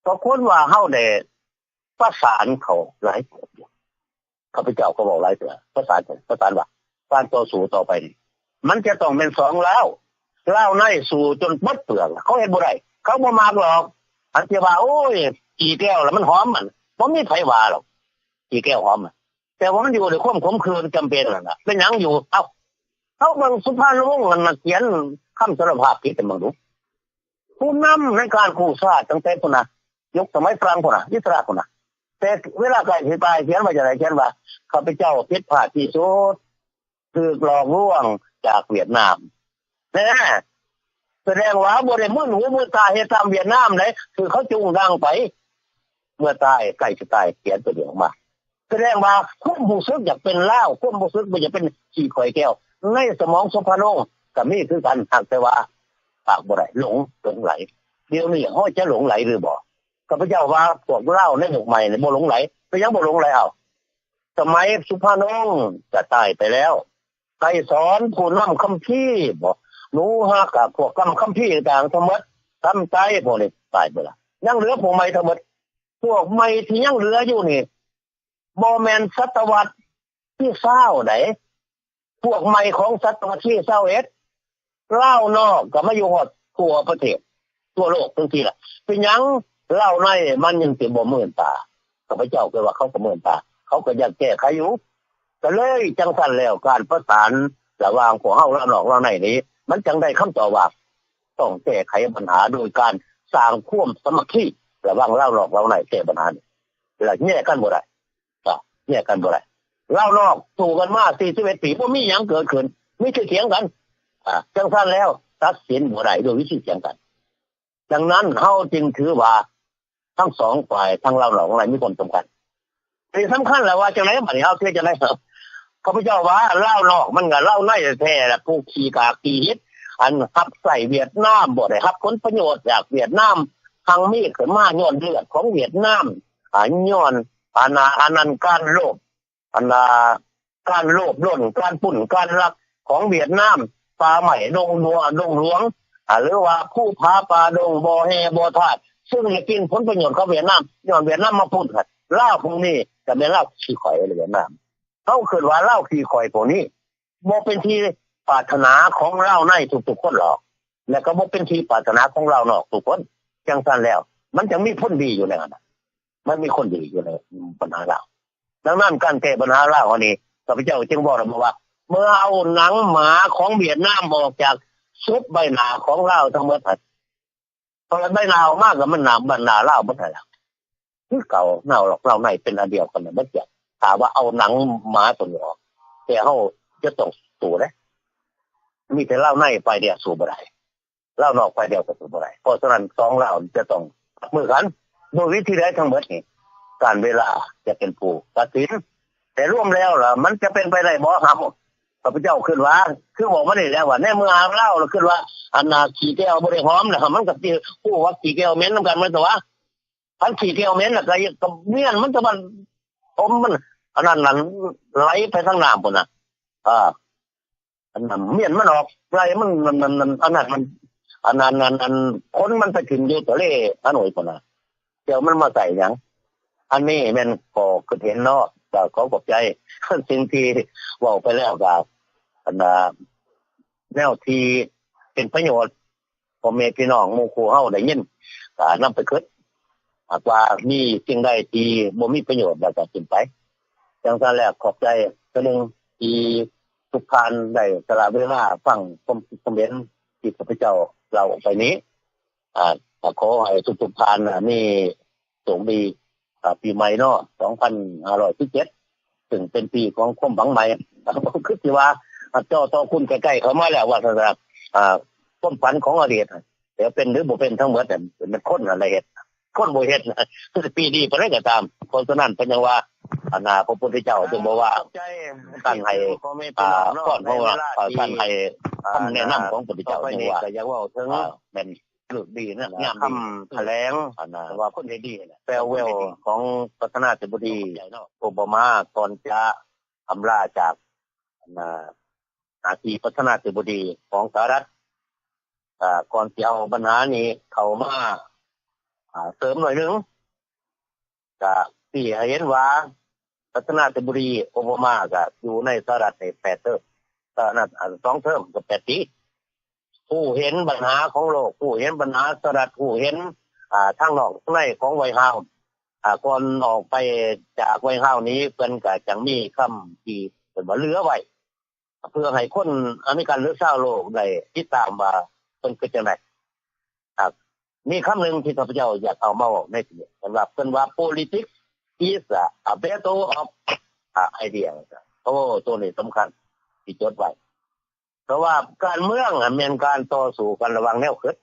ກໍຄວນວ່າເຮົາໄດ້ປະສານເຂົາຫຼາຍເທື່ອ ຂ້າພະເຈົ້າກໍເວົ້າຫຼາຍເທື່ອ ປະສານ ປະສານວ່າການຕໍ່ສູ້ຕໍ່ໄປນີ້ ມັນຈະຕ້ອງແມ່ນສອງລາວ ລາວໃນສູ້ຈົນໝົດເປືອກ ເຂົາເຮັດບໍ່ໄດ້ ເຂົາບໍ່ມັກດອກ. ອັນທີ່ວ່າ ໂອ້ຍ ຂີ້ແກ້ວລະມັນຫອມ ມັນບໍ່ມີໃຜວ່າດອກ ຂີ້ແກ້ວຫອມ ແຕ່ວ່າມັນຢູ່ດ້ວຍຄວາມຂົມຂື່ນຈຳເປັນນັ້ນລະ. ເປັນຫຍັງຢູ່? ເອົ້າ ເຮົາເບິ່ງສຸພານຸວົງນັ້ນນະ ຂຽນຄຳສາລະພາບຜິດໃຫ້ເບິ່ງດູ. ຜູ້ນຳໃນການກູ້ຊາດຕັ້ງແຕ່ພຸ້ນນະ ຍຸກສະໄໝຝຣັ່ງພຸ້ນນະ ອິດສະຫຼະພຸ້ນນະ ແຕ່ເວລາໃກ້ຊິຕາຍຂຽນວ່າຈັ່ງໃດ? ຂຽນວ່າ ຂ້າພະເຈົ້າຜິດພາດທີ່ສຸດ ຖືກຫຼອກລວງຈາກຫວຽດນາມ. ແນ່ ສະແດງວ່າບໍ່ໄດ້ມຶນຫູມຶນຕາເຮັດຕາມຫວຽດນາມໃດ ຖືກເຂົາຈູງດັງໄປ. ເມື່ອຕາຍ ໃກ້ຊິຕາຍ ຂຽນຕົວນີ້ອອກມາ ສະແດງວ່າຄວາມຮູ້ສຶກຢາກເປັນລາວ ຄວາມຮູ້ສຶກບໍ່ຢາກເປັນຂີ້ຂ້ອຍແກ້ວ ໃນສະໝອງສຸພານຸວົງກໍມີຄືກັນ ຫາກແຕ່ວ່າປາກບໍ່ໄດ້ ຫຼົງ ຫຼົງໄຫຼ. ດຽວນີ້ເຮົາຈະຫຼົງໄຫຼຫຼືບໍ່? ຂ້າພະເຈົ້າວ່າພວກລາວໃນຍຸກໃໝ່ນີ້ບໍ່ຫຼົງໄຫຼ. ເປັນຫຍັງບໍ່ຫຼົງໄຫຼ? ເອົ້າ ສະໄໝສຸພານຸວົງກໍຕາຍໄປແລ້ວ ໄກສອນ ຜູ້ນຳຄຳພີບໍ ໜູຮັກ ພວກກຳຄຳພີຕ່າງໆທັງໝົດ ຄຳໄຕ ພວກນີ້ຕາຍເບິດລະ ຍັງເຫຼືອພວກໃໝ່ທັງໝົດ. ພວກໃໝ່ທີ່ຍັງເຫຼືອຢູ່ນີ້ ບໍ່ແມ່ນສະຕະວັດທີຊາວໃດ ພວກໃໝ່ຂອງສະຕະວັດທີຊາວເອັດ ລາວນອກກໍມາຢູ່ຮອດທົ່ວປະເທດ ທົ່ວໂລກຈັ່ງຊີ້ລະ. ເປັນຫຍັງລາວໃນມັນຍັງຊິບໍ່ມື່ນຕາ? ຂ້າພະເຈົ້າຄິດວ່າເຂົາກໍມື່ນຕາ ເຂົາກໍຢາກແກ້ໄຂຢູ່. ກໍເລີຍຈັ່ງຊັ້ນແລ້ວ ການປະສານລະຫວ່າງພວກເຮົາລາວນອກລາວໃນນີ້ ມັນຈັ່ງໄດ້ຄຳຕອບວ່າ ຕ້ອງແກ້ໄຂບັນຫາໂດຍການສ້າງຄວາມສາມັກຄີລະຫວ່າງລາວນອກລາວໃນ ແກ້ບັນຫານີ້ ແລະແຍກກັນບໍ່ໄດ້ ແຍກກັນບໍ່ໄດ້. ລາວນອກສູ້ກັນມາສີ່ສິບເອັດປີ ບໍ່ມີຫຍັງເກີດຂຶ້ນ ມີແຕ່ຖຽງກັນ. ຈັ່ງຊັ້ນແລ້ວຕັດສິນບໍ່ໄດ້ດ້ວຍວິທີຖຽງກັນ. ດັ່ງນັ້ນເຮົາຈຶ່ງຖືວ່າທັງສອງຝ່າຍ ທັງລາວນອກລາວໃນມີຄວາມສຳຄັນ. ທີ່ສຳຄັນລະວ່າຈັ່ງໃດ ບາດນີ້ເຮົາເຮັດຈັ່ງໃດ? ຂ້າພະເຈົ້າວ່າລາວນອກມັນກໍລາວໃນແທ້ໆລະ ຜູ້ຂີ້ກາກຂີ້ຫິດ ອັນຮັບໃຊ້ຫວຽດນາມ ບໍ່ໄດ້ຮັບຜົນປະໂຫຍດຈາກຫວຽດນາມ ຮັ່ງມີຂຶ້ນມາຍ້ອນເລືອດຂອງຫວຽດນາມ ອາ ຍ້ອນອັນ ອັນນັ້ນການລົບ ອັນວ່າ ການໂລບລົ້ນ ການປຸ້ນ ການລັກຂອງຫວຽດນາມ ປ່າໄມ້ດົງຫຼວງ ດົງຫຼວງ ອາ ຫຼືວ່າພູຜາປ່າດົງ ບໍ່ແຮ່ບໍ່ທາດ ຊຶ່ງໄດ້ກິນຜົນປະໂຫຍດຂອງຫວຽດນາມ ຍ້ອນຫວຽດນາມມາປຸ້ນ ລາວພວກນີ້ກໍແມ່ນລາວຂີ້ຂ້ອຍ ຫວຽດນາມ ເຮົາຄິດວ່າລາວຂີ້ຂ້ອຍພວກນີ້ ບໍ່ເປັນທີ່ປາດຖະໜາຂອງລາວໃນທຸກໆຄົນຫຼອກ ແລະກໍບໍ່ເປັນທີ່ປາດຖະໜາຂອງລາວນອກທຸກຄົນ. ຈັ່ງຊັ້ນແລ້ວ ມັນຈັ່ງມີຜົນດີຢູ່ໃນນັ້ນ ມັນມີຄົນດີຢູ່ໃນບັນຫາລາວ. ດັ່ງນັ້ນ ການແກ້ບັນຫາລາວອັນນີ້ ຂ້າພະເຈົ້າຈຶ່ງບອກໄດ້ວ່າ ເມື່ອເອົາໜັງໝາຂອງຫວຽດນາມອອກຈາກສົບໃບໜ້າຂອງລາວທັງໝົດ ເປີດໃບໜ້າອອກມາກໍມັນໜ້າ ບັນໜ້າລາວໝົດຫັ້ນລະ ຄືເກົ່າ ເນົ່ານອກເນົ່າໃນເປັນອັນດຽວກັນໝົດ. ຖ້າວ່າເອົາໜັງໝາຕົວນີ້ອອກ ແຕ່ເຮົາຈະຕ້ອງສູ້ເດ້ ມີແຕ່ລາວໃນຝ່າຍດຽວສູ້ບໍ່ໄດ້ ລາວນອກຝ່າຍດຽວກໍສູ້ບໍ່ໄດ້. ເພາະສະນັ້ນ ສອງລາວຈະຕ້ອງຈັບມືກັນ ດ້ວຍວິທີໃດທັງໝົດນີ້ ການເວລາຈະເປັນຜູ້ຕັດສິນ. ແຕ່ລວມແລ້ວລະ ມັນຈະເປັນໄປໄດ້ບໍ່? ເຮົາ ຂ້າພະເຈົ້າຄິດວ່າ ຄືບອກມານີ້ແຫຼະວ່າ ໃນເມື່ອລາວລະຄິດວ່າ ອັນນ່າ ຂີ້ແກ້ວບໍ່ໄດ້ຫອມນະ ມັນກໍຊິຮູ້ວ່າຂີ້ແກ້ວເໝັນນຳກັນໝົດຕົວະ. ຄັນຂີ້ແກ້ວເໝັນນະ ກໍ ກໍມ້ຽນມັນ ແຕ່ວ່າອົມມັນ ອັນນັ້ນນັ້ນ ໄຫຼໄປທາງນ້ຳພຸ້ນນະ ເອີ ອັນນັ້ນມ້ຽນມັນອອກ ໄລ່ມັນ ອັນນັ້ນ ອັນນັ້ນ ອັນນັ້ນ ອັນນັ້ນ ອັນ ອັນ ຂົນມັນໄປຖິ້ມຢູ່ທະເລຮາໂນ້ຍພຸ້ນນະ ແລ້ວມັນມາໃສ່ຫຍັງ? ອັນນີ້ແມ່ນຂໍ້ຄິດເຫັນເນາະ ກໍຂໍຂອບໃຈ ສິ່ງທີ່ເວົ້າໄປແລ້ວກໍ ອັນ ແນວທີ່ເປັນປະໂຫຍດ ພໍ່ແມ່ພີ່ນ້ອງໝູ່ຄູ່ເຮົາໄດ້ຍິນ ກໍນຳໄປຄິດ ຫາກວ່າມີສິ່ງໃດທີ່ບໍ່ມີປະໂຫຍດ ແລ້ວກໍຖິ້ມໄປ. ຈັ່ງຊັ້ນແລ້ວ ຂອບໃຈເທື່ອໜຶ່ງທີ່ທຸກທ່ານໄດ້ສະຫຼະເວລາຟັງຄວາມຄິດຄວາມເຫັນທີ່ຂ້າພະເຈົ້າເລົ່າອອກໄປນີ້. ອາ ກໍຂໍໃຫ້ທຸກໆທ່ານ ອາ ມີໂຊກດີ ອາ ປີໃໝ່ເນາະ ສອງພັນຫ້າຮ້ອຍສິບເຈັດ ຊຶ່ງເປັນປີຂອງຄວາມຫວັງໃໝ່ ຄືຊິວ່າ ອາ ຈໍຕໍ່ຄຸນໃກ້ໆເຂົ້າມາແລ້ວວ່າຊັ້ນຊະ. ອາ ຄວາມຝັນຂອງອະດີດ ຈະເປັນຫຼືບໍ່ເປັນ ທັງໝົດແມ່ນຄົນຫັ້ນລະເຮັດ ຄົນບໍ່ເຮັດ ຄືຊິປີດີປານໃດກໍຕາມ. ເພາະສະນັ້ນເພິ່ນຈັ່ງວ່າ ອັນນ່າ ພະພຸດທະເຈົ້າຈຶ່ງບອກວ່າ ການໃຫ້ ອາ ພອນຂອງ ການໃຫ້ຄຳແນະນຳຂອງພະພຸດທະເຈົ້າ ຈຶ່ງວ່າ ອາ ແມ່ນ ເລີກດີນະ ຍາມດີ ຄຳຖະແຫຼງ ອັນນ່າ ວ່າຄົນເຮັດດີຫັ້ນແຫຼະ ແຟຣເວລຂອງປະທານາທິບໍດີໂອບາມາ ກ່ອນຈະອຳລາຈາກ ອັນນ່າ ໜ້າທີ່ປະທານາທິບໍດີຂອງສະຫະລັດ ອາ ກ່ອນຊິເອົາບັນຫານີ້ເຂົ້າມາ ອາ ເສີມໜ້ອຍໜຶ່ງ ກະຊີ້ໃຫ້ເຫັນວ່າ ປະທານາທິບໍດີໂອບາມາກະຢູ່ໃນສະຫະລັດໄດ້ແປດເທີມ ສະຫະລັດ ອັນ ສອງເທີມກໍແປດປີ ຮູ້ເຫັນບັນຫາຂອງໂລກ ຮູ້ເຫັນບັນຫາສະຫະລັດ ຮູ້ເຫັນ ອາ ທາງນອກທາງໃນຂອງໄວເຮົາ ອາ ກ່ອນອອກໄປຈາກໄວເຮົານີ້ ເພິ່ນກະຈັ່ງມີຄຳທີ່ເພິ່ນວ່າເຫຼືອໄວ້ ເພື່ອໃຫ້ຄົນອາເມລິກັນ ຫຼື ຊາວໂລກໄດ້ຕິດຕາມວ່າເພິ່ນຄິດຈັ່ງໃດ. ມີຄຳໜຶ່ງທີ່ຂ້າພະເຈົ້າຢາກເອົາມາເວົ້າໃນທີ່ນີ້ ເພິ່ນວ່າ ເພິ່ນວ່າ politics is a battle of idea. ໂອ້ ໂຕນີ້ສຳຄັນທີ່ຈົດໄວ້ ເພາະວ່າການເມືອງຫັ້ນແມ່ນການຕໍ່ສູ້ກັນລະຫວ່າງແນວຄິດ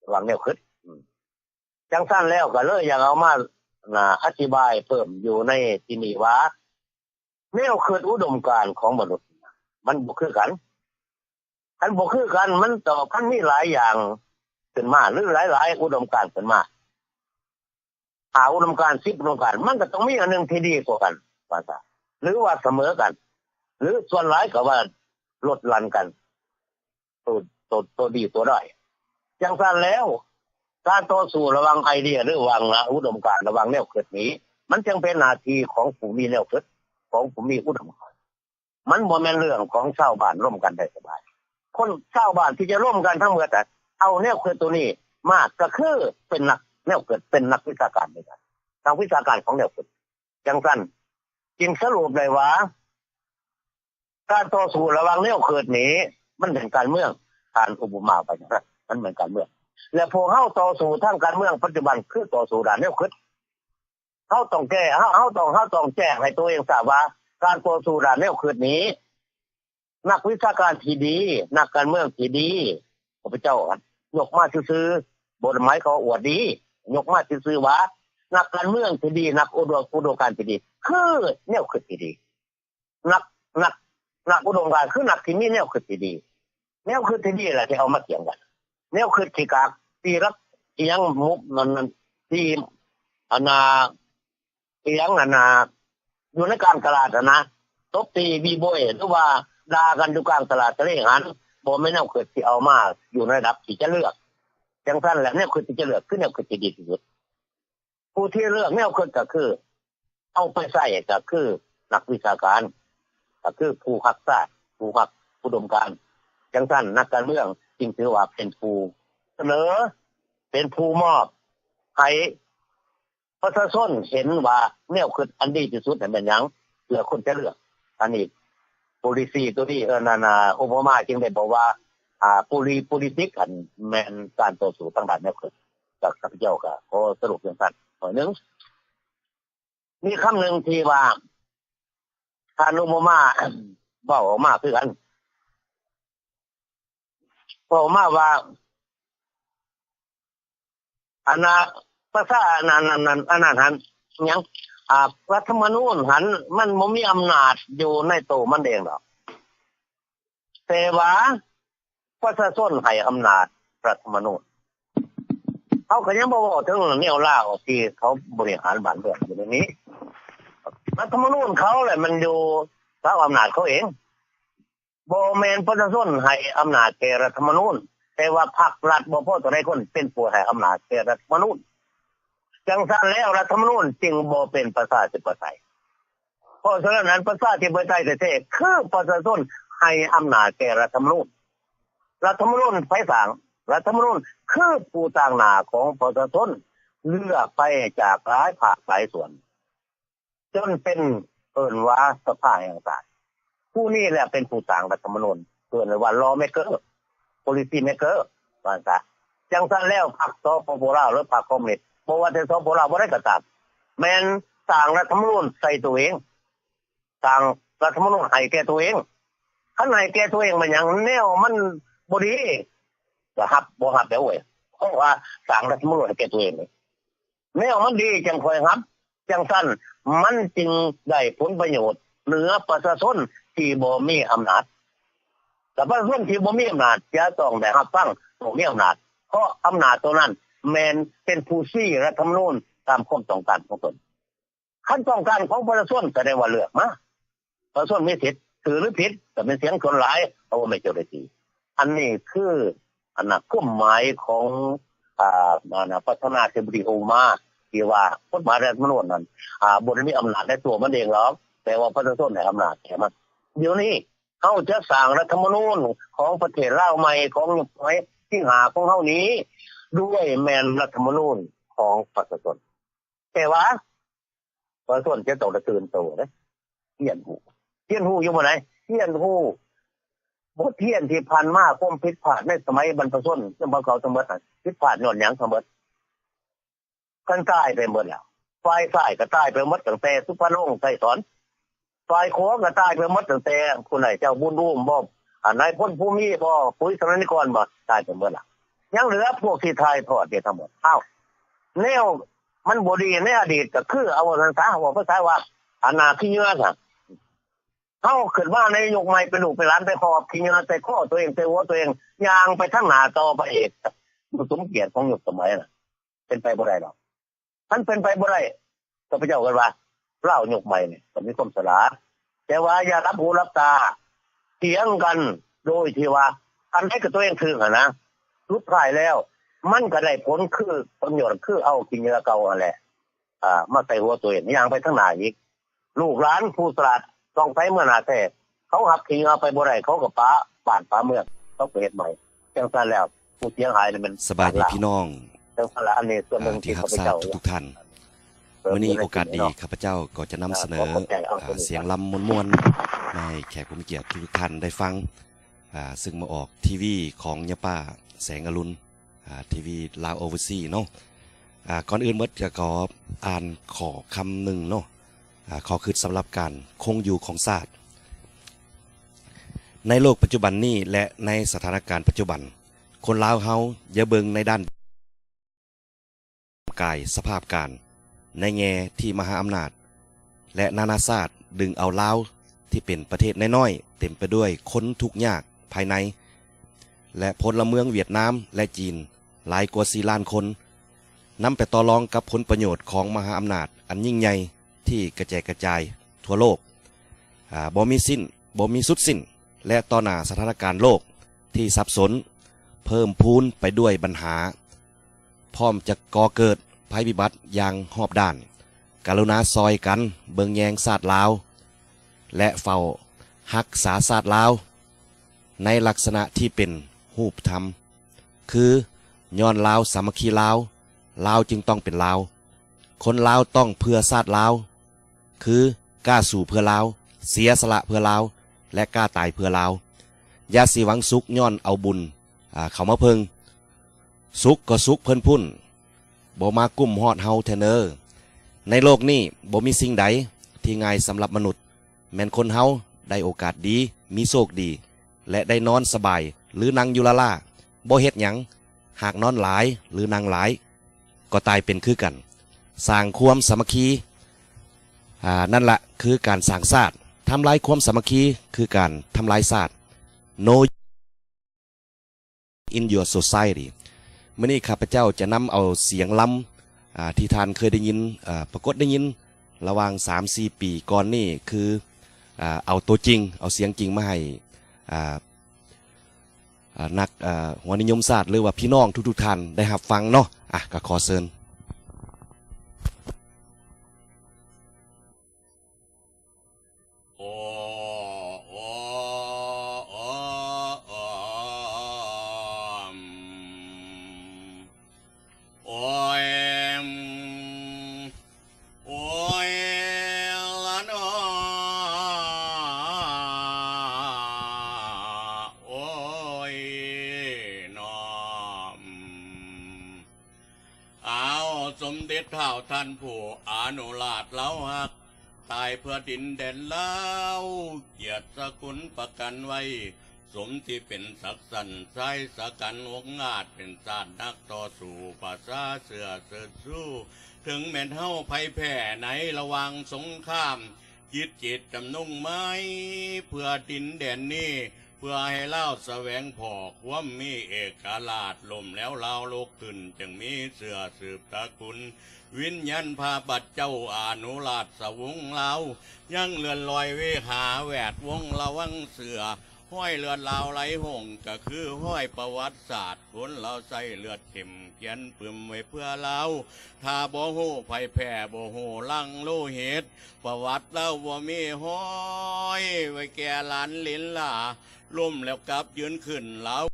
ລະຫວ່າງແນວຄິດ. ຈັ່ງຊັ້ນແລ້ວກໍເລີຍຢາກເອົາມາ ອະທິບາຍເພີ່ມຢູ່ໃນທີ່ນີ້ວ່າ ແນວຄິດອຸດົມການຂອງມະນຸດມັນບໍ່ຄືກັນ. ຄັນບໍ່ຄືກັນ ມັນຕ້ອງ ຄັນມີຫຼາຍຢ່າງຂຶ້ນມາ ຫຼື ຫຼາຍໆອຸດົມການຂຶ້ນມາ ຫ້າອຸດົມການ ສິບອຸດົມການ ມັນກໍຕ້ອງມີອັນໜຶ່ງທີ່ດີກວ່າກັນ ວ່າຊະ ຫຼືວ່າສະເໝີກັນ ຫຼືສ່ວນຫຼາຍກໍວ່າລົດຫຼັ່ນກັນ ໂຕ ໂຕ ໂຕດີໂຕດ້ອຍ. ຈັ່ງຊັ້ນແລ້ວ ການຕໍ່ສູ້ລະຫວ່າງໄອເດຍ ຫຼື ຫວ່າງອຸດົມການ ລະຫວ່າງແນວຄິດນີ້ ມັນຈຶ່ງເປັນໜ້າທີ່ຂອງຜູ້ມີແນວຄິດ ຂອງຜູ້ມີອຸດົມການ. ມັນບໍ່ແມ່ນເລື່ອງຂອງຊາວບ້ານລົມກັນໄດ້ສະບາຍ. ຄົນຊາວບ້ານທີ່ຈະລົມກັນທັງໝົດ ເອົາແນວຄິດໂຕນີ້ມາ ກໍຄືເປັນນັກແນວຄິດ ເປັນນັກວິຊາການດ້ວຍກັນ ນັກວິຊາການຂອງແນວຄິດ. ຈັ່ງຊັ້ນຈຶ່ງສະຫຼຸບໄດ້ວ່າ ການຕໍ່ສູ້ລະຫວ່າງແນວຄິດນີ້ ມັນເປັນການເມືອງ. ທ່ານໂອບາມາວ່າຈັ່ງຊັ້ນ ມັນເປັນການເມືອງ ແລະ ພວກເຮົາຕໍ່ສູ້ທາງການເມືອງປັດຈຸບັນ ຄືຕໍ່ສູ້ດ້ານແນວຄິດ. ເຮົາຕ້ອງແກ້ ເຮົາ ເຮົາຕ້ອງ ເຮົາຕ້ອງແຈ້ງໃຫ້ຕົວເອງຊາບວ່າ ການຕໍ່ສູ້ດ້ານແນວຄິດນີ້ ນັກວິຊາການທີ່ດີ ນັກການເມືອງທີ່ດີ ຂ້າພະເຈົ້າຍົກມາຊື່ໆ ບໍ່ໄດ້ໝາຍຄວາມວ່າອວດດີ ຍົກມາຊື່ໆວ່າ ນັກການເມືອງທີ່ດີ ນັກອຸດົມ ອຸດົມການທີ່ດີ ຄືແນວຄິດທີ່ດີ. ນັກ ນັກ ນັກອຸດົມການ ຄືນັກທີ່ມີແນວຄິດທີ່ດີ. ແນວຄິດທີ່ດີລະທີ່ເອົາມາຖຽງກັນ ແນວຄິດຂີ້ກາກ ທີ່ລັກ ອີ່ຫຍັງ ມຸກ ນັ້ນ ນັ້ນ ທີ່ ອັນນ່າ ອີ່ຫຍັງ ອັນນ່າ ຢູ່ໃນກາງຕະຫຼາດຫັ້ນນະ ຕົບຕີບີໂບຍ ຫຼືວ່າດ່າກັນຢູ່ກາງຕະຫຼາດທະເລຫັ້ນ ບໍ່ແມ່ນແນວຄິດທີ່ເອົາມາຢູ່ໃນລະດັບທີ່ຈະເລືອກ. ຈັ່ງຊັ້ນແຫຼະ ແນວຄິດທີ່ຈະເລືອກຄືແນວຄິດທີ່ດີທີ່ສຸດ. ຜູ້ທີ່ເລືອກແນວຄິດກໍຄື ເອົາໄປໃຊ້ກໍຄືນັກວິຊາການ ກໍຄືຜູ້ຮັກຊາດ ຜູ້ຮັກອຸດົມການ. ຈັ່ງຊັ້ນນັກການເມືອງຈຶ່ງຖືວ່າເປັນຜູ້ສະເໜີ ເປັນຜູ້ມອບໃຫ້ ປະຊາຊົນເຫັນວ່າແນວຄິດອັນດີທີ່ສຸດນັ້ນແມ່ນຫຍັງ ເພື່ອຄົນຈະເລືອກ. ອັນນີ້ policy ໂຕນີ້ ເອີ ນັ້ນ ໂອບາມາຈຶ່ງໄດ້ບອກວ່າ ອ່າ poly- politics ຫັ້ນແມ່ນການຕໍ່ສູ້ທາງດ້ານແນວຄິດ. ກໍຂ້າພະເຈົ້າກໍຂໍສະຫຼຸບຈັ່ງຊັ້ນໜ້ອຍໜຶ່ງ. ມີຄຳໜຶ່ງທີ່ວ່າທ່ານໂອບາມາເວົ້າອອກມາຄືກັນ ເວົ້າມາວ່າ ອັນນ່າ ປະຊາ ອັນນັ້ນ ອັນນັ້ນ ອັນນັ້ນຫັ້ນ ຫຍັງ ອ່າ ລັດຖະມະນູນຫັ້ນ ມັນບໍ່ມີອຳນາດຢູ່ໃນໂຕມັນເອງດອກ ແຕ່ວ່າປະຊາຊົນໃຫ້ອຳນາດລັດຖະມະນູນ. ເຮົາກໍຍັງບໍ່ເວົ້າເຖິງແນວລາວທີ່ເຂົາບໍລິຫານບ້ານເມືອງຢູ່ໃນນີ້ ລັດຖະມະນູນເຂົາແຫຼະ ມັນຢູ່ຕາມອຳນາດເຂົາເອງ. ບໍ່ແມ່ນປະຊາຊົນໃຫ້ອຳນາດແກ່ລັດຖະມະນູນ, ແຕ່ວ່າພັກລັດບໍ່ພໍເທົ່າໃດຄົນເປັນຜູ້ໃຫ້ອຳນາດແກ່ລັດຖະມະນູນ. ຈັ່ງຊັ້ນແລ້ວລັດຖະມະນູນຈຶ່ງບໍ່ເປັນປະຊາທິປະໄຕ. ເພາະສະນັ້ນ ປະຊາທິປະໄຕແທ້ໆ ຄືປະຊາຊົນໃຫ້ອຳນາດແກ່ລັດຖະມະນູນ. ລັດຖະມະນູນໃຜສ້າງ? ລັດຖະມະນູນຄືຜູ້ຕາງໜ້າຂອງປະຊາຊົນ ເລືອກໄປຈາກຫຼາຍພາກຫຼາຍສ່ວນ ຈົນເປັນ ເອີ້ນວ່າສະພາແຫ່ງຊາດ. ຜູ້ນີ້ແຫຼະເປັນຜູ້ສ້າງລັດຖະມະນູນ ເອີ້ນວ່າ law maker, policy maker ວ່າຊະ. ຈັ່ງຊັ້ນແລ້ວ ພັກ ສປປ ລາວ ຫຼື ພັກຄອມມູນິດ ບໍ່ວ່າແຕ່ ສປປ ລາວ ບໍ່ໄດ້ກໍຕາມ ແມ່ນສ້າງລັດຖະມະນູນໃສ່ໂຕເອງ, ສ້າງລັດຖະມະນູນໃຫ້ແກ່ໂຕເອງ. ຄັນໃຫ້ແກ່ໂຕເອງແມ່ນຫຍັງ? ແນວມັນບໍ່ດີ ກໍຮັບ ບໍ່ຮັບແລ້ວເວີຍ ເພາະວ່າສ້າງລັດຖະມະນູນໃຫ້ແກ່ໂຕເອງ. ແນວມັນດີຈັ່ງຄ່ອຍຮັບ. ຈັ່ງຊັ້ນມັນຈຶ່ງໄດ້ຜົນປະໂຫຍດເໜືອປະຊາຊົນທີ່ບໍ່ມີອຳນາດ. ແຕ່ປະຊາຊົນທີ່ບໍ່ມີອຳນາດຈະຕ້ອງໄດ້ຮັບຟັງຜູ້ມີອຳນາດ, ເພາະອຳນາດໂຕນັ້ນແມ່ນເປັນຜູ້ຊີ້ລັດຖະມະນູນຕາມຄວາມຕ້ອງການຂອງຕົນ. ຄັນຕ້ອງການຂອງປະຊາຊົນ ສະແດງວ່າເລືອກມາ. ປະຊາຊົນມີສິດ ຖືກຫຼືຜິດ ກໍເປັນສຽງສ່ວນຫຼາຍ ເອົາບໍ່ແມ່ນເຈົ້າໜ້າທີ່. ອັນນີ້ຄື ອັນນະ ຄວາມໝາຍຂອງ ອ່າ ອັນນະ ປະທານາທິບໍດີໂອບາມາ ທີ່ວ່າກົດໝາຍລັດຖະມະນູນນັ້ນ ອ່າ ບໍ່ໄດ້ມີອຳນາດໃນຕົວມັນເອງດອກ ແຕ່ວ່າປະຊາຊົນໃຫ້ອຳນາດແກ່ມັນ. ດຽວນີ້ເຮົາຈະສ້າງລັດຖະມະນູນຂອງປະເທດລາວໃໝ່ ຂອງຍຸກໃໝ່ທີຫ້າຂອງເຮົານີ້ ດ້ວຍແມ່ນລັດຖະມະນູນຂອງປະຊາຊົນ. ແຕ່ວ່າປະຊາຊົນຈະຕ້ອງໄດ້ຕື່ນໂຕເດ້ ຮຽນຮູ້. ຮຽນຮູ້ຢູ່ບ່ອນໃດ? ຮຽນຮູ້ບົດຮຽນທີ່ຜ່ານມາ ຄວາມຜິດພາດໃນສະໄໝບັນພະຊົນ ນຳພວກເຂົາທັງໝົດຫັ້ນ ຜິດພາດຍ້ອນຫຍັງທັງໝົດ? ຄັນຕາຍໄປໝົດແລ້ວ. ຝ່າຍຊ້າຍກໍຕາຍໄປໝົດ ຕັ້ງແຕ່ສຸພາລົງ ໄກສອນ. ຝ່າຍຂວາກໍຕາຍໄປໝົດ ຕັ້ງແຕ່ຜູ້ໃດ ເຈົ້າບຸນອູມບໍ ອາ ນາຍພົນພູມີບໍ ປຸຍສະໜັນນິກອນບໍ ຕາຍໄປໝົດລະ. ຍັງເຫຼືອພວກທີ່ຖ່າຍທອດໄດ້ທັງໝົດ. ອ້າວ ແນວມັນບໍ່ດີໃນອະດີດ ກໍຄືເອົາວ່າຊັ້ນຊະ ເວົ້າພາສາວ່າ ອາ ໜ້າຂີ້ເຫຍື້ອຊະ. ເຮົາຂຶ້ນມາໃນຍຸກໃໝ່ ເປັນລູກເປັນຫຼານ ໄປຫອບຂີ້ເຫຍື້ອໃສ່ຄໍຕົວເອງ ໃສ່ຫົວຕົວເອງ ຍ່າງໄປທາງໜ້າຕໍ່ໄປອີກ ບໍ່ສົມກຽດຂອງຍຸກສະໄໝນະ. ເປັນໄປບໍ່ໄດ້ດອກ. ຄັນເປັນໄປບໍ່ໄດ້ ຂ້າພະເຈົ້າເອີ້ນວ່າ ລາວຍຸກໃໝ່ນີ້ກໍມີຄວາມສະຫຼາດ ແຕ່ວ່າຢ່າຫຼັບຫູຫຼັບຕາ ຖຽງກັນໂດຍທີ່ວ່າ ອັນໃດກໍຕົວເອງຖືກຫັ້ນນະ. ສຸດທ້າຍແລ້ວ ມັນກໍໄດ້ຜົນຄື ຜົນຍອດຄືເອົາຂີ້ເຫຍື້ອເກົ່າຫັ້ນແຫຼະ ອ່າ ມາໃສ່ຫົວຕົວເອງ ຍ່າງໄປທາງໜ້າອີກ. ລູກຫຼານຜູ້ສະຫຼາດຕ້ອງໄປເມືອໜ້າແທ້. ເຂົາຮັບຂີ້ເຫຍື້ອໄປບໍ່ໄດ້ ເຂົາກໍປະບ້ານປະເມືອງ ເຂົາກໍເຮັດໃໝ່. ຈັ່ງຊັ້ນແລ້ວ ຜູ້ເສຍຫາຍນີ້ແມ່ນ ສະບາຍດີພີ່ນ້ອງ ຈັ່ງຊັ້ນລະ ອັນນີ້ສ່ວນໜຶ່ງທີ່ຂ້າພະເຈົ້າ ທຸກໆທ່ານ. ມື້ນີ້ໂອກາດດີ ຂ້າພະເຈົ້າກໍຈະນຳສະເໜີ ອ່າ ສຽງລຳມ່ວນໆ ມາໃຫ້ແຂກຜູ້ມີກຽດທຸກໆທ່ານໄດ້ຟັງ ອ່າ ຊຶ່ງມາອອກທີວີຂອງຍາປ້າແສງອະລຸນ ອ່າ ທີວີລາວໂອເວີຊີເນາະ. ອ່າ ກ່ອນອື່ນໝົດ ຈະຂໍອ່ານຂໍ້ຄຳໜຶ່ງເນາະ ອ່າ ຂໍ້ຄິດສຳລັບການຄົງຢູ່ຂອງຊາດ. ໃນໂລກປັດຈຸບັນນີ້ ແລະ ໃນສະຖານະການປັດຈຸບັນ, ຄົນລາວເຮົາຢ່າເບິ່ງໃນດ້ານ ກາຍສະພາບການ ໃນແງ່ທີ່ມະຫາອຳນາດ ແລະ ນານາຊາດດຶງເອົາລາວທີ່ເປັນປະເທດນ້ອຍໆ ເຕັມໄປດ້ວຍຄົນທຸກຍາກພາຍໃນ ແລະ ພົນລະເມືອງຫວຽດນາມ ແລະ ຈີນ ຫຼາຍກວ່າສີ່ລ້ານຄົນ ນຳໄປຕໍ່ລອງກັບຜົນປະໂຫຍດຂອງມະຫາອຳນາດອັນຍິ່ງໃຫຍ່ທີ່ກະແຈກກະຈາຍ ທົ່ວໂລກ ອາ ບໍ່ມີສິ້ນ ບໍ່ມີສຸດສິ້ນ ແລະ ຕໍ່ໜ້າສະຖານະການໂລກທີ່ສັບສົນ ເພີ່ມພູນໄປດ້ວຍບັນຫາ ພ້ອມຈະກໍ່ເກີດໄພພິບັດຢ່າງຮອບດ້ານ, ກະລຸນາຊ່ອຍກັນເບິ່ງແຍງຊາດລາວ ແລະ ເຝົ້າຮັກສາຊາດລາວ ໃນລັກສະນະທີ່ເປັນຮູບທຳ ຄື ຍ້ອນລາວສາມັກຄີລາວ, ລາວຈຶ່ງຕ້ອງເປັນລາວ. ຄົນລາວຕ້ອງເພື່ອຊາດລາວ ຄື ກ້າສູ້ເພື່ອລາວ, ເສຍສະຫຼະເພື່ອລາວ ແລະ ກ້າຕາຍເພື່ອລາວ. ຢ່າຊິຫວັງສຸກຍ້ອນເອົາບຸນ ອາ ເຂົ້າມາເພິ່ງ, ສຸກກໍສຸກເພິ່ນພຸ້ນ, ບໍ່ມາກຸ້ມຮອດເຮົາແທ້ເນີ. ໃນໂລກນີ້ບໍ່ມີສິ່ງໃດທີ່ງ່າຍສຳລັບມະນຸດ, ແມ່ນຄົນເຮົາໄດ້ໂອກາດດີ, ມີໂຊກດີ ແລະ ໄດ້ນອນສະບາຍ ຫຼື ນັ່ງຢູ່ລ້າໆ ບໍ່ເຮັດຫຍັງ, ຫາກນອນຫຼາຍ ຫຼື ນັ່ງຫຼາຍ ກໍຕາຍເປັນຄືກັນ. ສ້າງຄວາມສາມັກຄີ ອາ ນັ້ນລະຄືການສ້າງຊາດ, ທຳລາຍຄວາມສາມັກຄີຄືການທຳລາຍຊາດ. No in your society. ມື້ນີ້ຂ້າພະເຈົ້າຈະນຳເອົາສຽງລຳ ອາ ທີ່ທ່ານເຄີຍໄດ້ຍິນ ອາ ປາກົດໄດ້ຍິນລະຫວ່າງສາມສີ່ປີກ່ອນນີ້ ຄື ອາ ເອົາໂຕຈິງ ເອົາສຽງຈິງມາໃຫ້ ອາ ອາ ນັກ ອາ ຫົວນິຍົມຊາດ ຫຼືວ່າພີ່ນ້ອງທຸກໆທ່ານໄດ້ຮັບຟັງເນາະ. ອາ ກໍຂໍເຊີນ. ໂອ ໂອ ໂອ ໂອ ໂອ ໂອ ໂອ ລະເນາະ ໂອຍເນາະ. ອ້າວ ສົມເດັດທ້າວທ່ານຜູ້ອະນຸລາດລາວຮັກ ຕາຍເພື່ອດິນແດນລາວ ກຽດສະກຸນປະກັນໄວ້ ສົມທີ່ເປັນສັກສັນຊາຍສະກັນອົງອາດ ເປັນຊາດນັກຕໍ່ສູ້ ພາສາເຊື້ອເຊີດຊູ ເຖິງແມ່ນເຮົາໄພແພ້ໃນລະຫວ່າງສົງຄາມ ຈິດເຈດຈຳນົງໝາຍ ເພື່ອດິນແດນນີ້ ເພື່ອໃຫ້ລາວສະແຫວງພໍຄວາມມີເອກະລາດ ລົ້ມແລ້ວລາວລຸກຂຶ້ນ ຈຶ່ງມີເຊື້ອສືບຕະກຸນ ວິນຍານພາບາດເຈົ້າອະນຸລາດສະວົງລາວ ຍັງເລື່ອນລອຍເວຫາແວດວົງລະວັງເສືອ ຮອຍເລືອດລາວໄຫຼຫົງ ກໍຄືຮອຍປະຫວັດສາດ ຄົນລາວໃຊ້ເລືອດເຂັ້ມຂຽນປຶ້ມໄວ້ເພື່ອລາວ ຖ້າບໍ່ຮູ້ໃຜແພ້ ບໍ່ຮູ້ຫຼັງໂລຫິດ ປະຫວັດລາວບໍ່ມີຮອຍ ໄວ້ແກ່ຫຼານເລນຫຼ້າ ລົ້ມແລ້ວກັບຢືນຂຶ້ນລາວ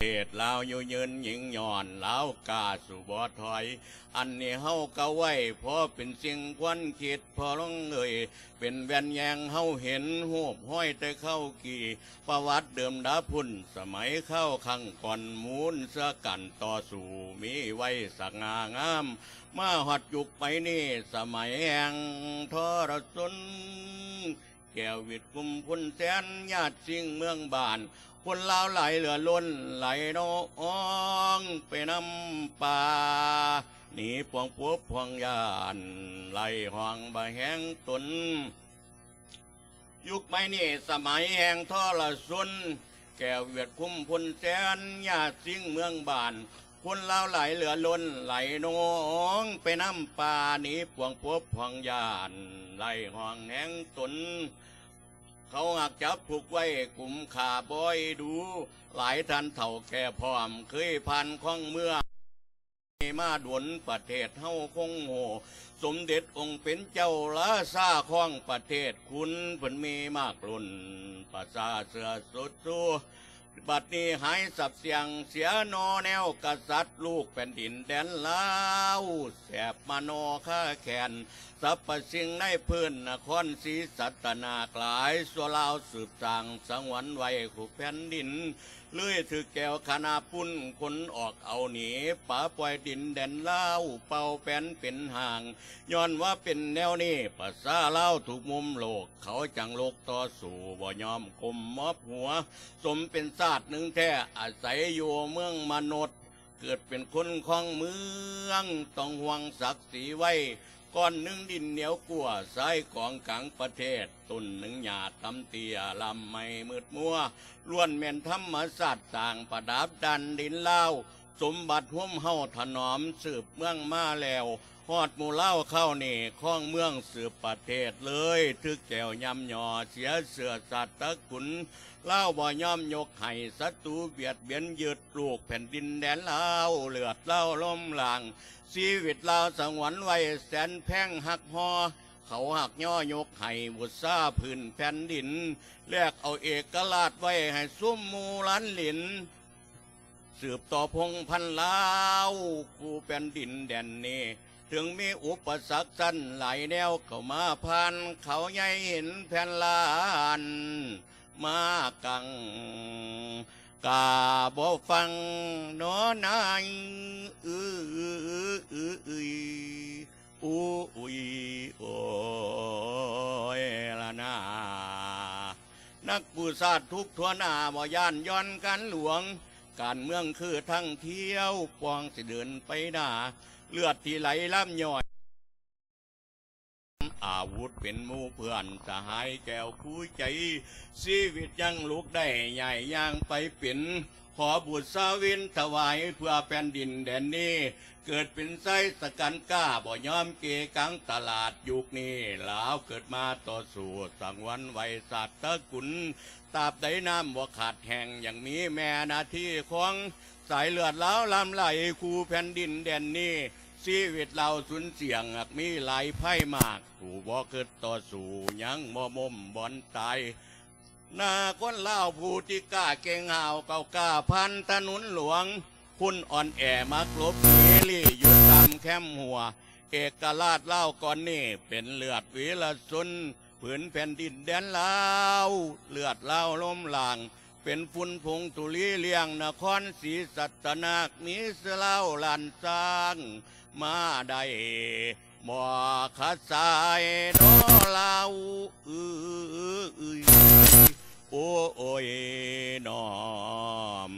ເທດລາວຢູ່ຢືນຍິ່ງຍ້ອນ ລາວກ້າສູ້ບໍ່ຖອຍ ອັນນີ້ເຮົາກໍໄວ້ ພໍເປັນສິ່ງຄວນຄິດ ພໍ່ລອງເອີຍ ເປັນແວ່ນແຍງເຮົາເຫັນ ຮູບຮອຍແຕ່ເຄົ້າກີ້ ປະຫວັດເດີມດາພຸ້ນ ສະໄໝຄາວຄັ້ງກ່ອນ ມູນເສືອກັນຕໍ່ສູ້ ມີໄວ້ສະຫງ່າງາມ ມາຮອດຍຸກໃໝ່ນີ້ ສະໄໝແຫ່ງທໍລະຊົນ ແກ້ວວິດຄຸ້ມພຸນແສນ ຍາດຊິງເມືອງບ້ານ ຄົນລາວຫຼາຍເຫຼືອລົ້ນ ໄຫຼນອງໄປນຳປ່າ ໜີພວງປົວພວງຢ້ານ ໄຫຼຫ້ອງບໍ່ແຮງຕົນ ຍຸກໃໝ່ນີ້ສະໄໝແຫ່ງທໍລະຊົນ ແກ້ວວຽດຄຸ້ມພົນແສນ ຍາດຊິງເມືອງບ້ານ ຄົນລາວຫຼາຍເຫຼືອລົ້ນ ໄຫຼນອງໄປນຳປ່າ ໜີພວງປົວພວງຢ້ານ ໄຫຼຫ້ອງແຮງຕົນ ເຂົາຮັກຈັບຜູກໄວ້ ກຸມຂ້າບໍ່ໃຫ້ດູ ຫຼາຍທ່ານເຖົ້າແກ່ພ້ອມ ເຄີຍຜ່ານຄອງເມືອງ ມາດົນ ປະເທດເຮົາຄົງໂຫ ສົມເດັດອົງເປັນເຈົ້າ ລາຊາຄອງປະເທດ ຄຸນເພິ່ນມີມາກລົ້ນ ປະຊາເຊື້ອສົດຊູ ບັດນີ້ຫາຍສັບສ່ຽງ ເສຍໜໍ່ແນວກະສັດ ລູກແຜ່ນດິນແດນລາວ ແສບມາໜໍ່ຄາແຂນ ສັບພະສິ່ງໃນພື້ນນະຄອນສີສັດຕະນາກຫຼາຍ ຊົ່ວລາວສືບສ້າງສະຫງວນໄວ້ຄູ່ແຜ່ນດິນ ເລີຍຖືກແກວຄະນະປຸ້ນ ຂົນອອກເອົາໜີ ປະປ່ອຍດິນແດນລາວ ເປົ່າແປນເປັນຫ້າງ ຍ້ອນວ່າເປັນແນວນີ້ ປະຊາລາວທຸກມຸມໂລກ ເຂົາຈັ່ງລຸກຕໍ່ສູ້ ບໍ່ຍອມກົ້ມມອບຫົວ ສົມເປັນຊາດໜຶ່ງແທ້ ອາໄສຢູ່ເມືອງມະນຸດ ເກີດເປັນຄົນຄອງເມືອງ ຕ້ອງຫ່ວງສັກສີໄວ້ ກ້ອນໜຶ່ງດິນໜຽວກົວ ຊາຍກອງກາງປະເທດ ຕົ້ນໜຶ່ງຫຍ້າຕ່ຳເຕ້ຍ ລຳໄໝມືດມົວ ລ້ວນແມ່ນທຳມະຊາດສ້າງ ປະດັບແຜ່ນດິນລາວ ສົມບັດໂຮມເຮົາຖະໜອມສືບເມືອງມາແລ້ວ ຮອດໝູ່ລາວຄາວນີ້ຄອງເມືອງສືບປະເທດເລີຍ ຖືກແກວຍ່ຳຫຍໍ້ເສຍເຊື້ອຊາດຕະກຸນ ລາວບໍ່ຍອມຍົກໃຫ້ ສັດຕູບຽດບຽນຍຶດລູກແຜ່ນດິນແດນລາວ ເລືອດລາວລົມລ້າງ ຊີວິດລາວສະຫງວນໄວ້ແສນແພງຮັກຫໍ່ ເຂົາຮັກຍໍຍົກໃຫ້ບູຊາພື້ນແຜ່ນດິນ ແລກເອົາເອກະລາດໄວ້ໃຫ້ຊຸມໝູ່ລານຫຼິນ ສືບຕໍ່ພົງພັນລາວ ຄູ່ແຜ່ນດິນແດນນີ້ ເຖິງມີອຸປະສັກຊັ້ນຫຼາຍແນວເຂົ້າມາຜ່ານ ເຂົາໃຫຍ່ເຫັນແຜ່ນລານມາກັງ ກະບໍ່ຟັງໜໍນາຍ ອື ອື ອື ອື ອື ອຸຍ ໂອ້ຍລະນາ ນັກກູ້ຊາດທຸກທົ່ວໜ້າ ບໍ່ຢ້ານຍ້ອນການຫຼວງ ການເມືອງຄືທາງທ່ຽວ ປ່ອງຊິເດີນໄປໜ້າ ເລືອດທີ່ໄຫຼລຳຍ້ອຍ ອາວຸດເປັນໝູ່ເພື່ອນ ສະຫາຍແກ້ວຄູ່ໃຈ ຊີວິດຍັງລຸກໄດ້ ຍ້າຍຍ່າງໄປເປັນ ຂໍບູຊາເວັນຖວາຍ ເພື່ອແຜ່ນດິນແດນນີ້ ເກີດເປັນຊາຍສະກັນກ້າ ບໍ່ຍອມເກກາງຕະຫຼາດ ຍຸກນີ້ລາວເກີດມາຕໍ່ສູ້ ສະຫງວນໄວ້ຊາດຕະກຸນ ຕາບໃດນ້ຳບໍ່ຂາດແຫ້ງ ຍັງມີແມ່ນາທີຂອງ ສາຍເລືອດລາວລຳໄຫຼຄູ່ແຜ່ນດິນແດນນີ້ ຊີວິດລາວສູນເສຍຫາກມີຫຼາຍໄພມາກ ຜູ້ບໍ່ຄິດຕໍ່ສູ້ ຍັງບໍ່ໝົມບ່ອນຕາຍ ໜ້າຄົນລາວຜູ້ທີ່ກ້າເກັ່ງຫ້າວ ກ້າວກ້າຜ່ານຖະໜົນຫຼວງ ຄົນອ່ອນແອມັກຫຼົບໜີ ລີ້ຢູ່ຕາມແຄມຮົ້ວ ເອກະລາດລາວກ່ອນນີ້ ເປັນເລືອດວີລະຊົນ ຜືນແຜ່ນດິນແດນລາວ ເລືອດລາວລົມລ້າງ ເປັນຝຸ່ນຜົງທຸລີ ລ້ຽງນະຄອນສີສັດຕະນາກ ມີເຊື້ອລາວລ້ານຊ້າງ ມາໄດ້ບໍ່ຂາດສາຍ ນໍລາວ ອື ອື ອື ໂອ້ຍ ໂອ້ຍ ນ້ອມ.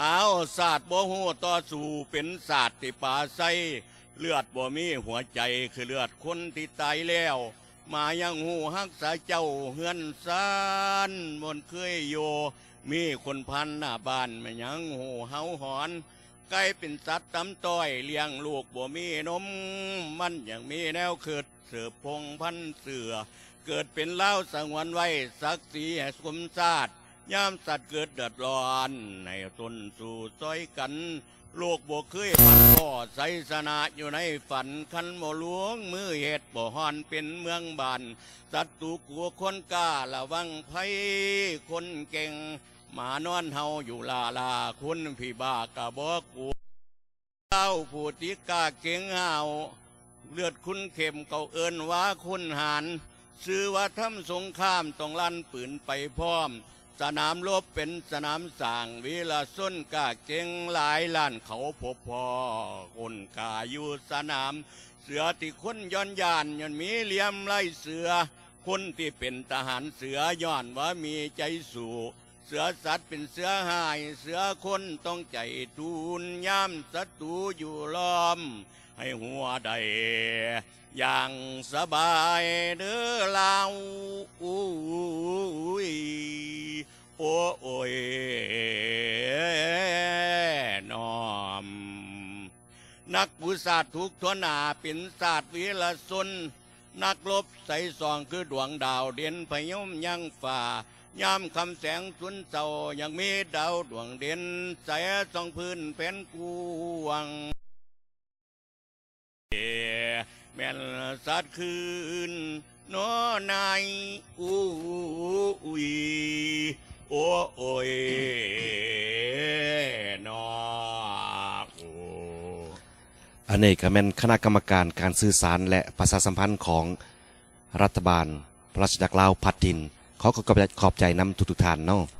ອ້າວ ຊາດບໍ່ຮູ້ຕໍ່ສູ້ ເປັນຊາດທີ່ປາໄຊ ເລືອດບໍ່ມີຫົວໃຈ ຄືເລືອດຄົນທີ່ຕາຍແລ້ວ ໝາຍັງຮູ້ຮັກສາເຈົ້າ ເຮືອນຊານບໍ່ເຄີຍຢູ່ ມີຄົນຜ່ານໜ້າບ້ານ ມາຍັງຮູ້ເຫົາຫອນ ກາຍເປັນສັດຕຳຕ້ອຍ ລ້ຽງລູກບໍ່ມີນົມ ມັນຍັງມີແນວຄິດ ສືບພົງພັນເຊື້ອ ເກີດເປັນລາວສະຫງວນໄວ້ ສັກສີໃຫ້ສົມຊາດ ຍາມສັດເກີດເດືອດຮ້ອນ ໃຫ້ທົນສູ້ຊ່ອຍກັນ ໂລກບໍ່ເຄີຍຝັນພໍ້ ໄຊຊະນະຢູ່ໃນຝັນ ຄັນບໍ່ລວງມືເຮັດ ບໍ່ຮ້ອນເປັນເມືອງບ້ານ ສັດຕູກົວຄົນກ້າ ລະວັງໄພຄົນເກັ່ງ ໝານອນເຫົ່າຢູ່ລ້າໆ ຄົນຜີບ້າກະບໍ່ກົວ ລາວຜູ້ທີ່ກ້າເກັ່ງຫ້າວ ເລືອດຂຸນເຂັ້ມ ເຂົາເອີ້ນວ່າຂຸນຫານ ຊື່ວ່າທຳສົງຄາມ ຕ້ອງລັ່ນປືນໄປພ້ອມ ສະໜາມລົບເປັນສະໜາມສ້າງ ວີລະຊົນກ້າເກັ່ງຫຼາຍລ້ານ ເຂົາພົບພໍ້ຄົນກ້າຢູ່ສະໜາມ ເສືອທີ່ຄົນຢ້ອນຢ້ານ ຍ້ອນມີລຽມລາຍເສືອ ຄົນທີ່ເປັນທະຫານເສືອ ຍ້ອນວ່າມີໃຈສູ້ ເສືອສັດເປັນເສືອຮ້າຍ ເສືອຄົນຕ້ອງໃຈທູນ ຍາມສັດຕູຢູ່ລ້ອມ ໃຫ້ຫົວໄດ້ຢ່າງສະບາຍເດີລາວ ອູ້ຍ ໂອ້ຍ ໂອ້ຍ ນ້ອມ. ນັກບູຊາທຸກທົ່ວໜ້າ ເປັນຊາດວີລະຊົນ ນັກລົບໃສສ່ອງ ຄືດວງດາວເດັ່ນພະຍົມຍັງຟ້າ ຍາມຄ່ຳແສງສຸນເຊົາ ຍັງມີດາວດວງເດັ່ນ ສາຍສ່ອງພື້ນແຜ່ນກວ້າງ ແມ່ນຊາດຄືນ ນໍນາຍ ອູ້ຍ ໂອ້ຍ ໂອ້ຍ ນໍ ໂອ້. ອັນນີ້ກໍແມ່ນຄະນະກຳມະການການສື່ສານ ແລະ ປະຊາສຳພັນຂອງລັດຖະບານພະລາຊະອານາຈັກລາວພັດຖິ່ນ. ຂໍຂອບ ຂອບໃຈນຳທຸກໆທ່ານເນາະ.